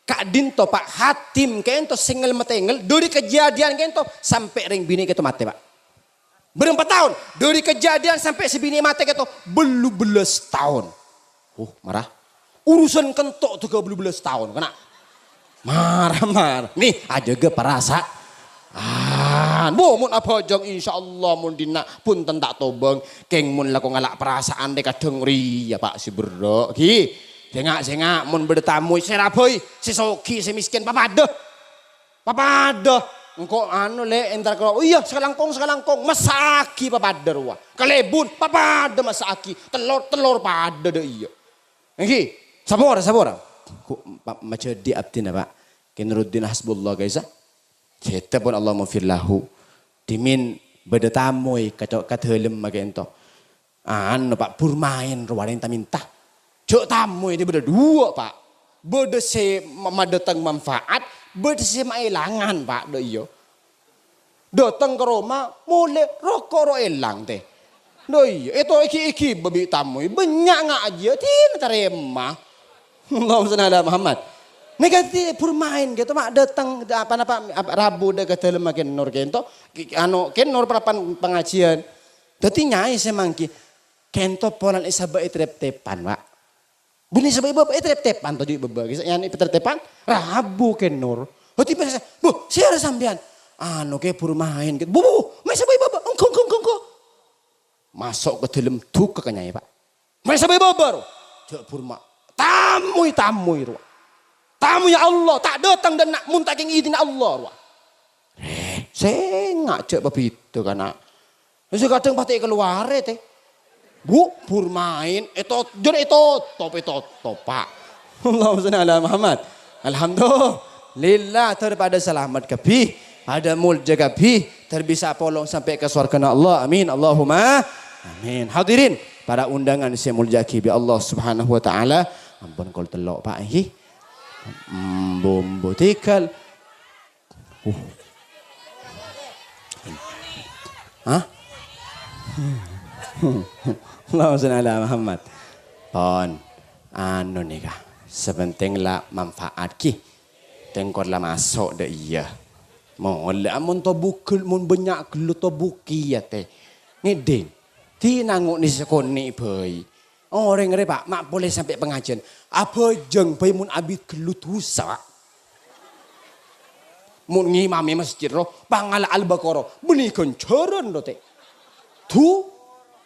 Ka'dinto, Pak, Hatim kento sè ngel-matengel, dhâri kajhâdhiyân kento sampè' rèng binè' kento matè, Pak. Bârâmpa taon? Dhâri kajhâdhiyân sampè' sè binè' matè kento, bâllu bellâs taon. Oh, mara. Urusan kento duga bâllu bellâs taon, kèna. Mara, mara. Nè, ajâgâ parasa-, an. Bu, mon abhâjâng, insyaallah, mon dinna' bhunten ta' tobâng. Kèng mon lako ngala' parasaan, rè kadhâng rèya, Pak, sè berrâ', ghi. Sènga', sènga', mon bâdâ tamoy, sè rabâi, sè soghi, sè mèskèn, papadâ. Papadâ. Engko' anu, Lè', entar ka, oh iyâ, sakalangkong, sakalangkong. Massa'aghi papadâ rowa. Kalèbun, papadâ massa'aghi. Tellor, tellor padâ dâ' iyâ. Èngghi, sapora, sapora. Ko-, pa-, majhâdhi abdhina, Pak. Kè Nuruddin Hasbullah, guys, ah. Sèttèpon Allahummaghfir lahu. Dhimèn bâdâ tamoy ka co-, ka dâlem makènto. Anu, Pak, bur maèn rowa rèng ta-mènta. Jâ' tamoy è bâdâ duwâ', Pak. Bâdâ sè ma-, madâteng manfaat, bâdâ sè maèlangan, Pak, dâ' iyâ. Dâteng ka roma, molè, roko' ro èlang, tè. Dâ' iyâ, èto èghi-èghi bâbi' tamoy, bânnya' ngajhiyâ, dina tarèma. Allahumma shalli ala Muhammad. Nèka tè bur maèn gitu, Pak, dâteng, apa, napa, apa, rabu dâ' ka dâlem Kè Nur kènto, ki-, anu, Kè Nur parapan pangajhiyân. Dhâddhi nyaè sè mangghi, kènto polana èsabâ' è trep-tepan, Pak. Bânnè sabâ' bâbâ, eh, trep-tepan to, jâ' bâbâ. Kèsa nyani trep-tepan, rabu Kè Nur. Hâti pas, "Bu, sèra sampèyan?" "Anu, Kè, bur maèn, Kè." "Bu, bu, bu, maèn sabâ' bâbâ." "Engghu, engghu, engghu, engghu." Maso' ka dâlem, duka ka nyaè, Pak. "Maèn sabâ' bâbâ, ro." Jâ' bur ma-, tamoy, tamoy, ro. Tamoy, ya Allah, ta' dâteng dâ' enna' mon ta' kèng idinna Allah, ro. Eh, sènga' jâ' pabidhâ, kana'. Sè kadhâng patè' kalowarè, tè. Bu, bur maèn, ètot-, jârèya ètotop, ètotop, Pak. Allahumma shalli ala Muhammad. Alhamdulillah, ter padâ salamet kabbhi, padâ molja kabbhi, ter bisa polong sampè' ka sowarghâna Allah. Amin. Allahumma amin. Hadirin, para undangan sè èmolja'aghi bi' Allah Subhanahu wa Ta'ala. Ampon kol tello', Pak, èngghi. Embu-embu tigal. Uh. Hah? Allahumma shalli ala Muhammad. Pon. Anu nèka. Sè pentèng la manfaat, ghi. Tèngkor la maso' dâ' iyâ. Molè, amon tobuk ghel-, mon bânnya' ghellâ' tobuk iyâ, tè. Ngèdhing. Ti nango' nè sakonè' bhâi. Orèng rè, Pak, ma' polè sampè' pangajhiyân. Abhâjâng bhâi mon abit ghellâ' dhusa, Pak. Mon ngimami masjid ro, pangala Al-Baqarah, bânnè ghânjhârân ro, tè. Du,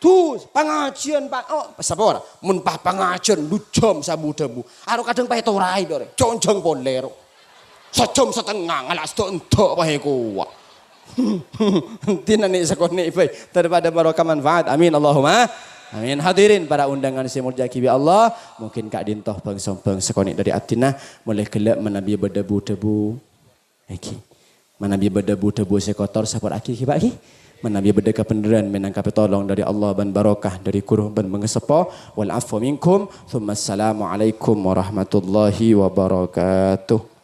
du, pangajhiyân, Pak. Oh, sapa ora? Mon pas pangajhiyân, du jhâm sabu-dhâbu. Aro kadhâng paètoraè, bi' orèng. Jhânjhâng polè ro. Sajhâm satengnga ngala' sèdhâ endâ' paè kowa. Dinah nè' sakonè' bhâi. Daripada barokah manfaat. Amin. Allahumma. Amin. Hadirin para undangan sè èmoljâ'aghi bi' Allah. Mungkin ka'dinto bhâng-sombhâng sakonè' dhâri abdhina. Molaè ghellâ' manabi bâdâ bu-dhâbu. Èngghi. Manabi bâdâ bu-dhâbu sè kotor, saporraghi, ghi, Pak, ghi. Manabi bâdâ kabhendherrân mènangka pitolong dhâri Allah bân barokah dhâri ghuru bân pangaseppo. Wal afwu minkum. Tsumma assalamualaikum warahmatullahi wabarakatuh.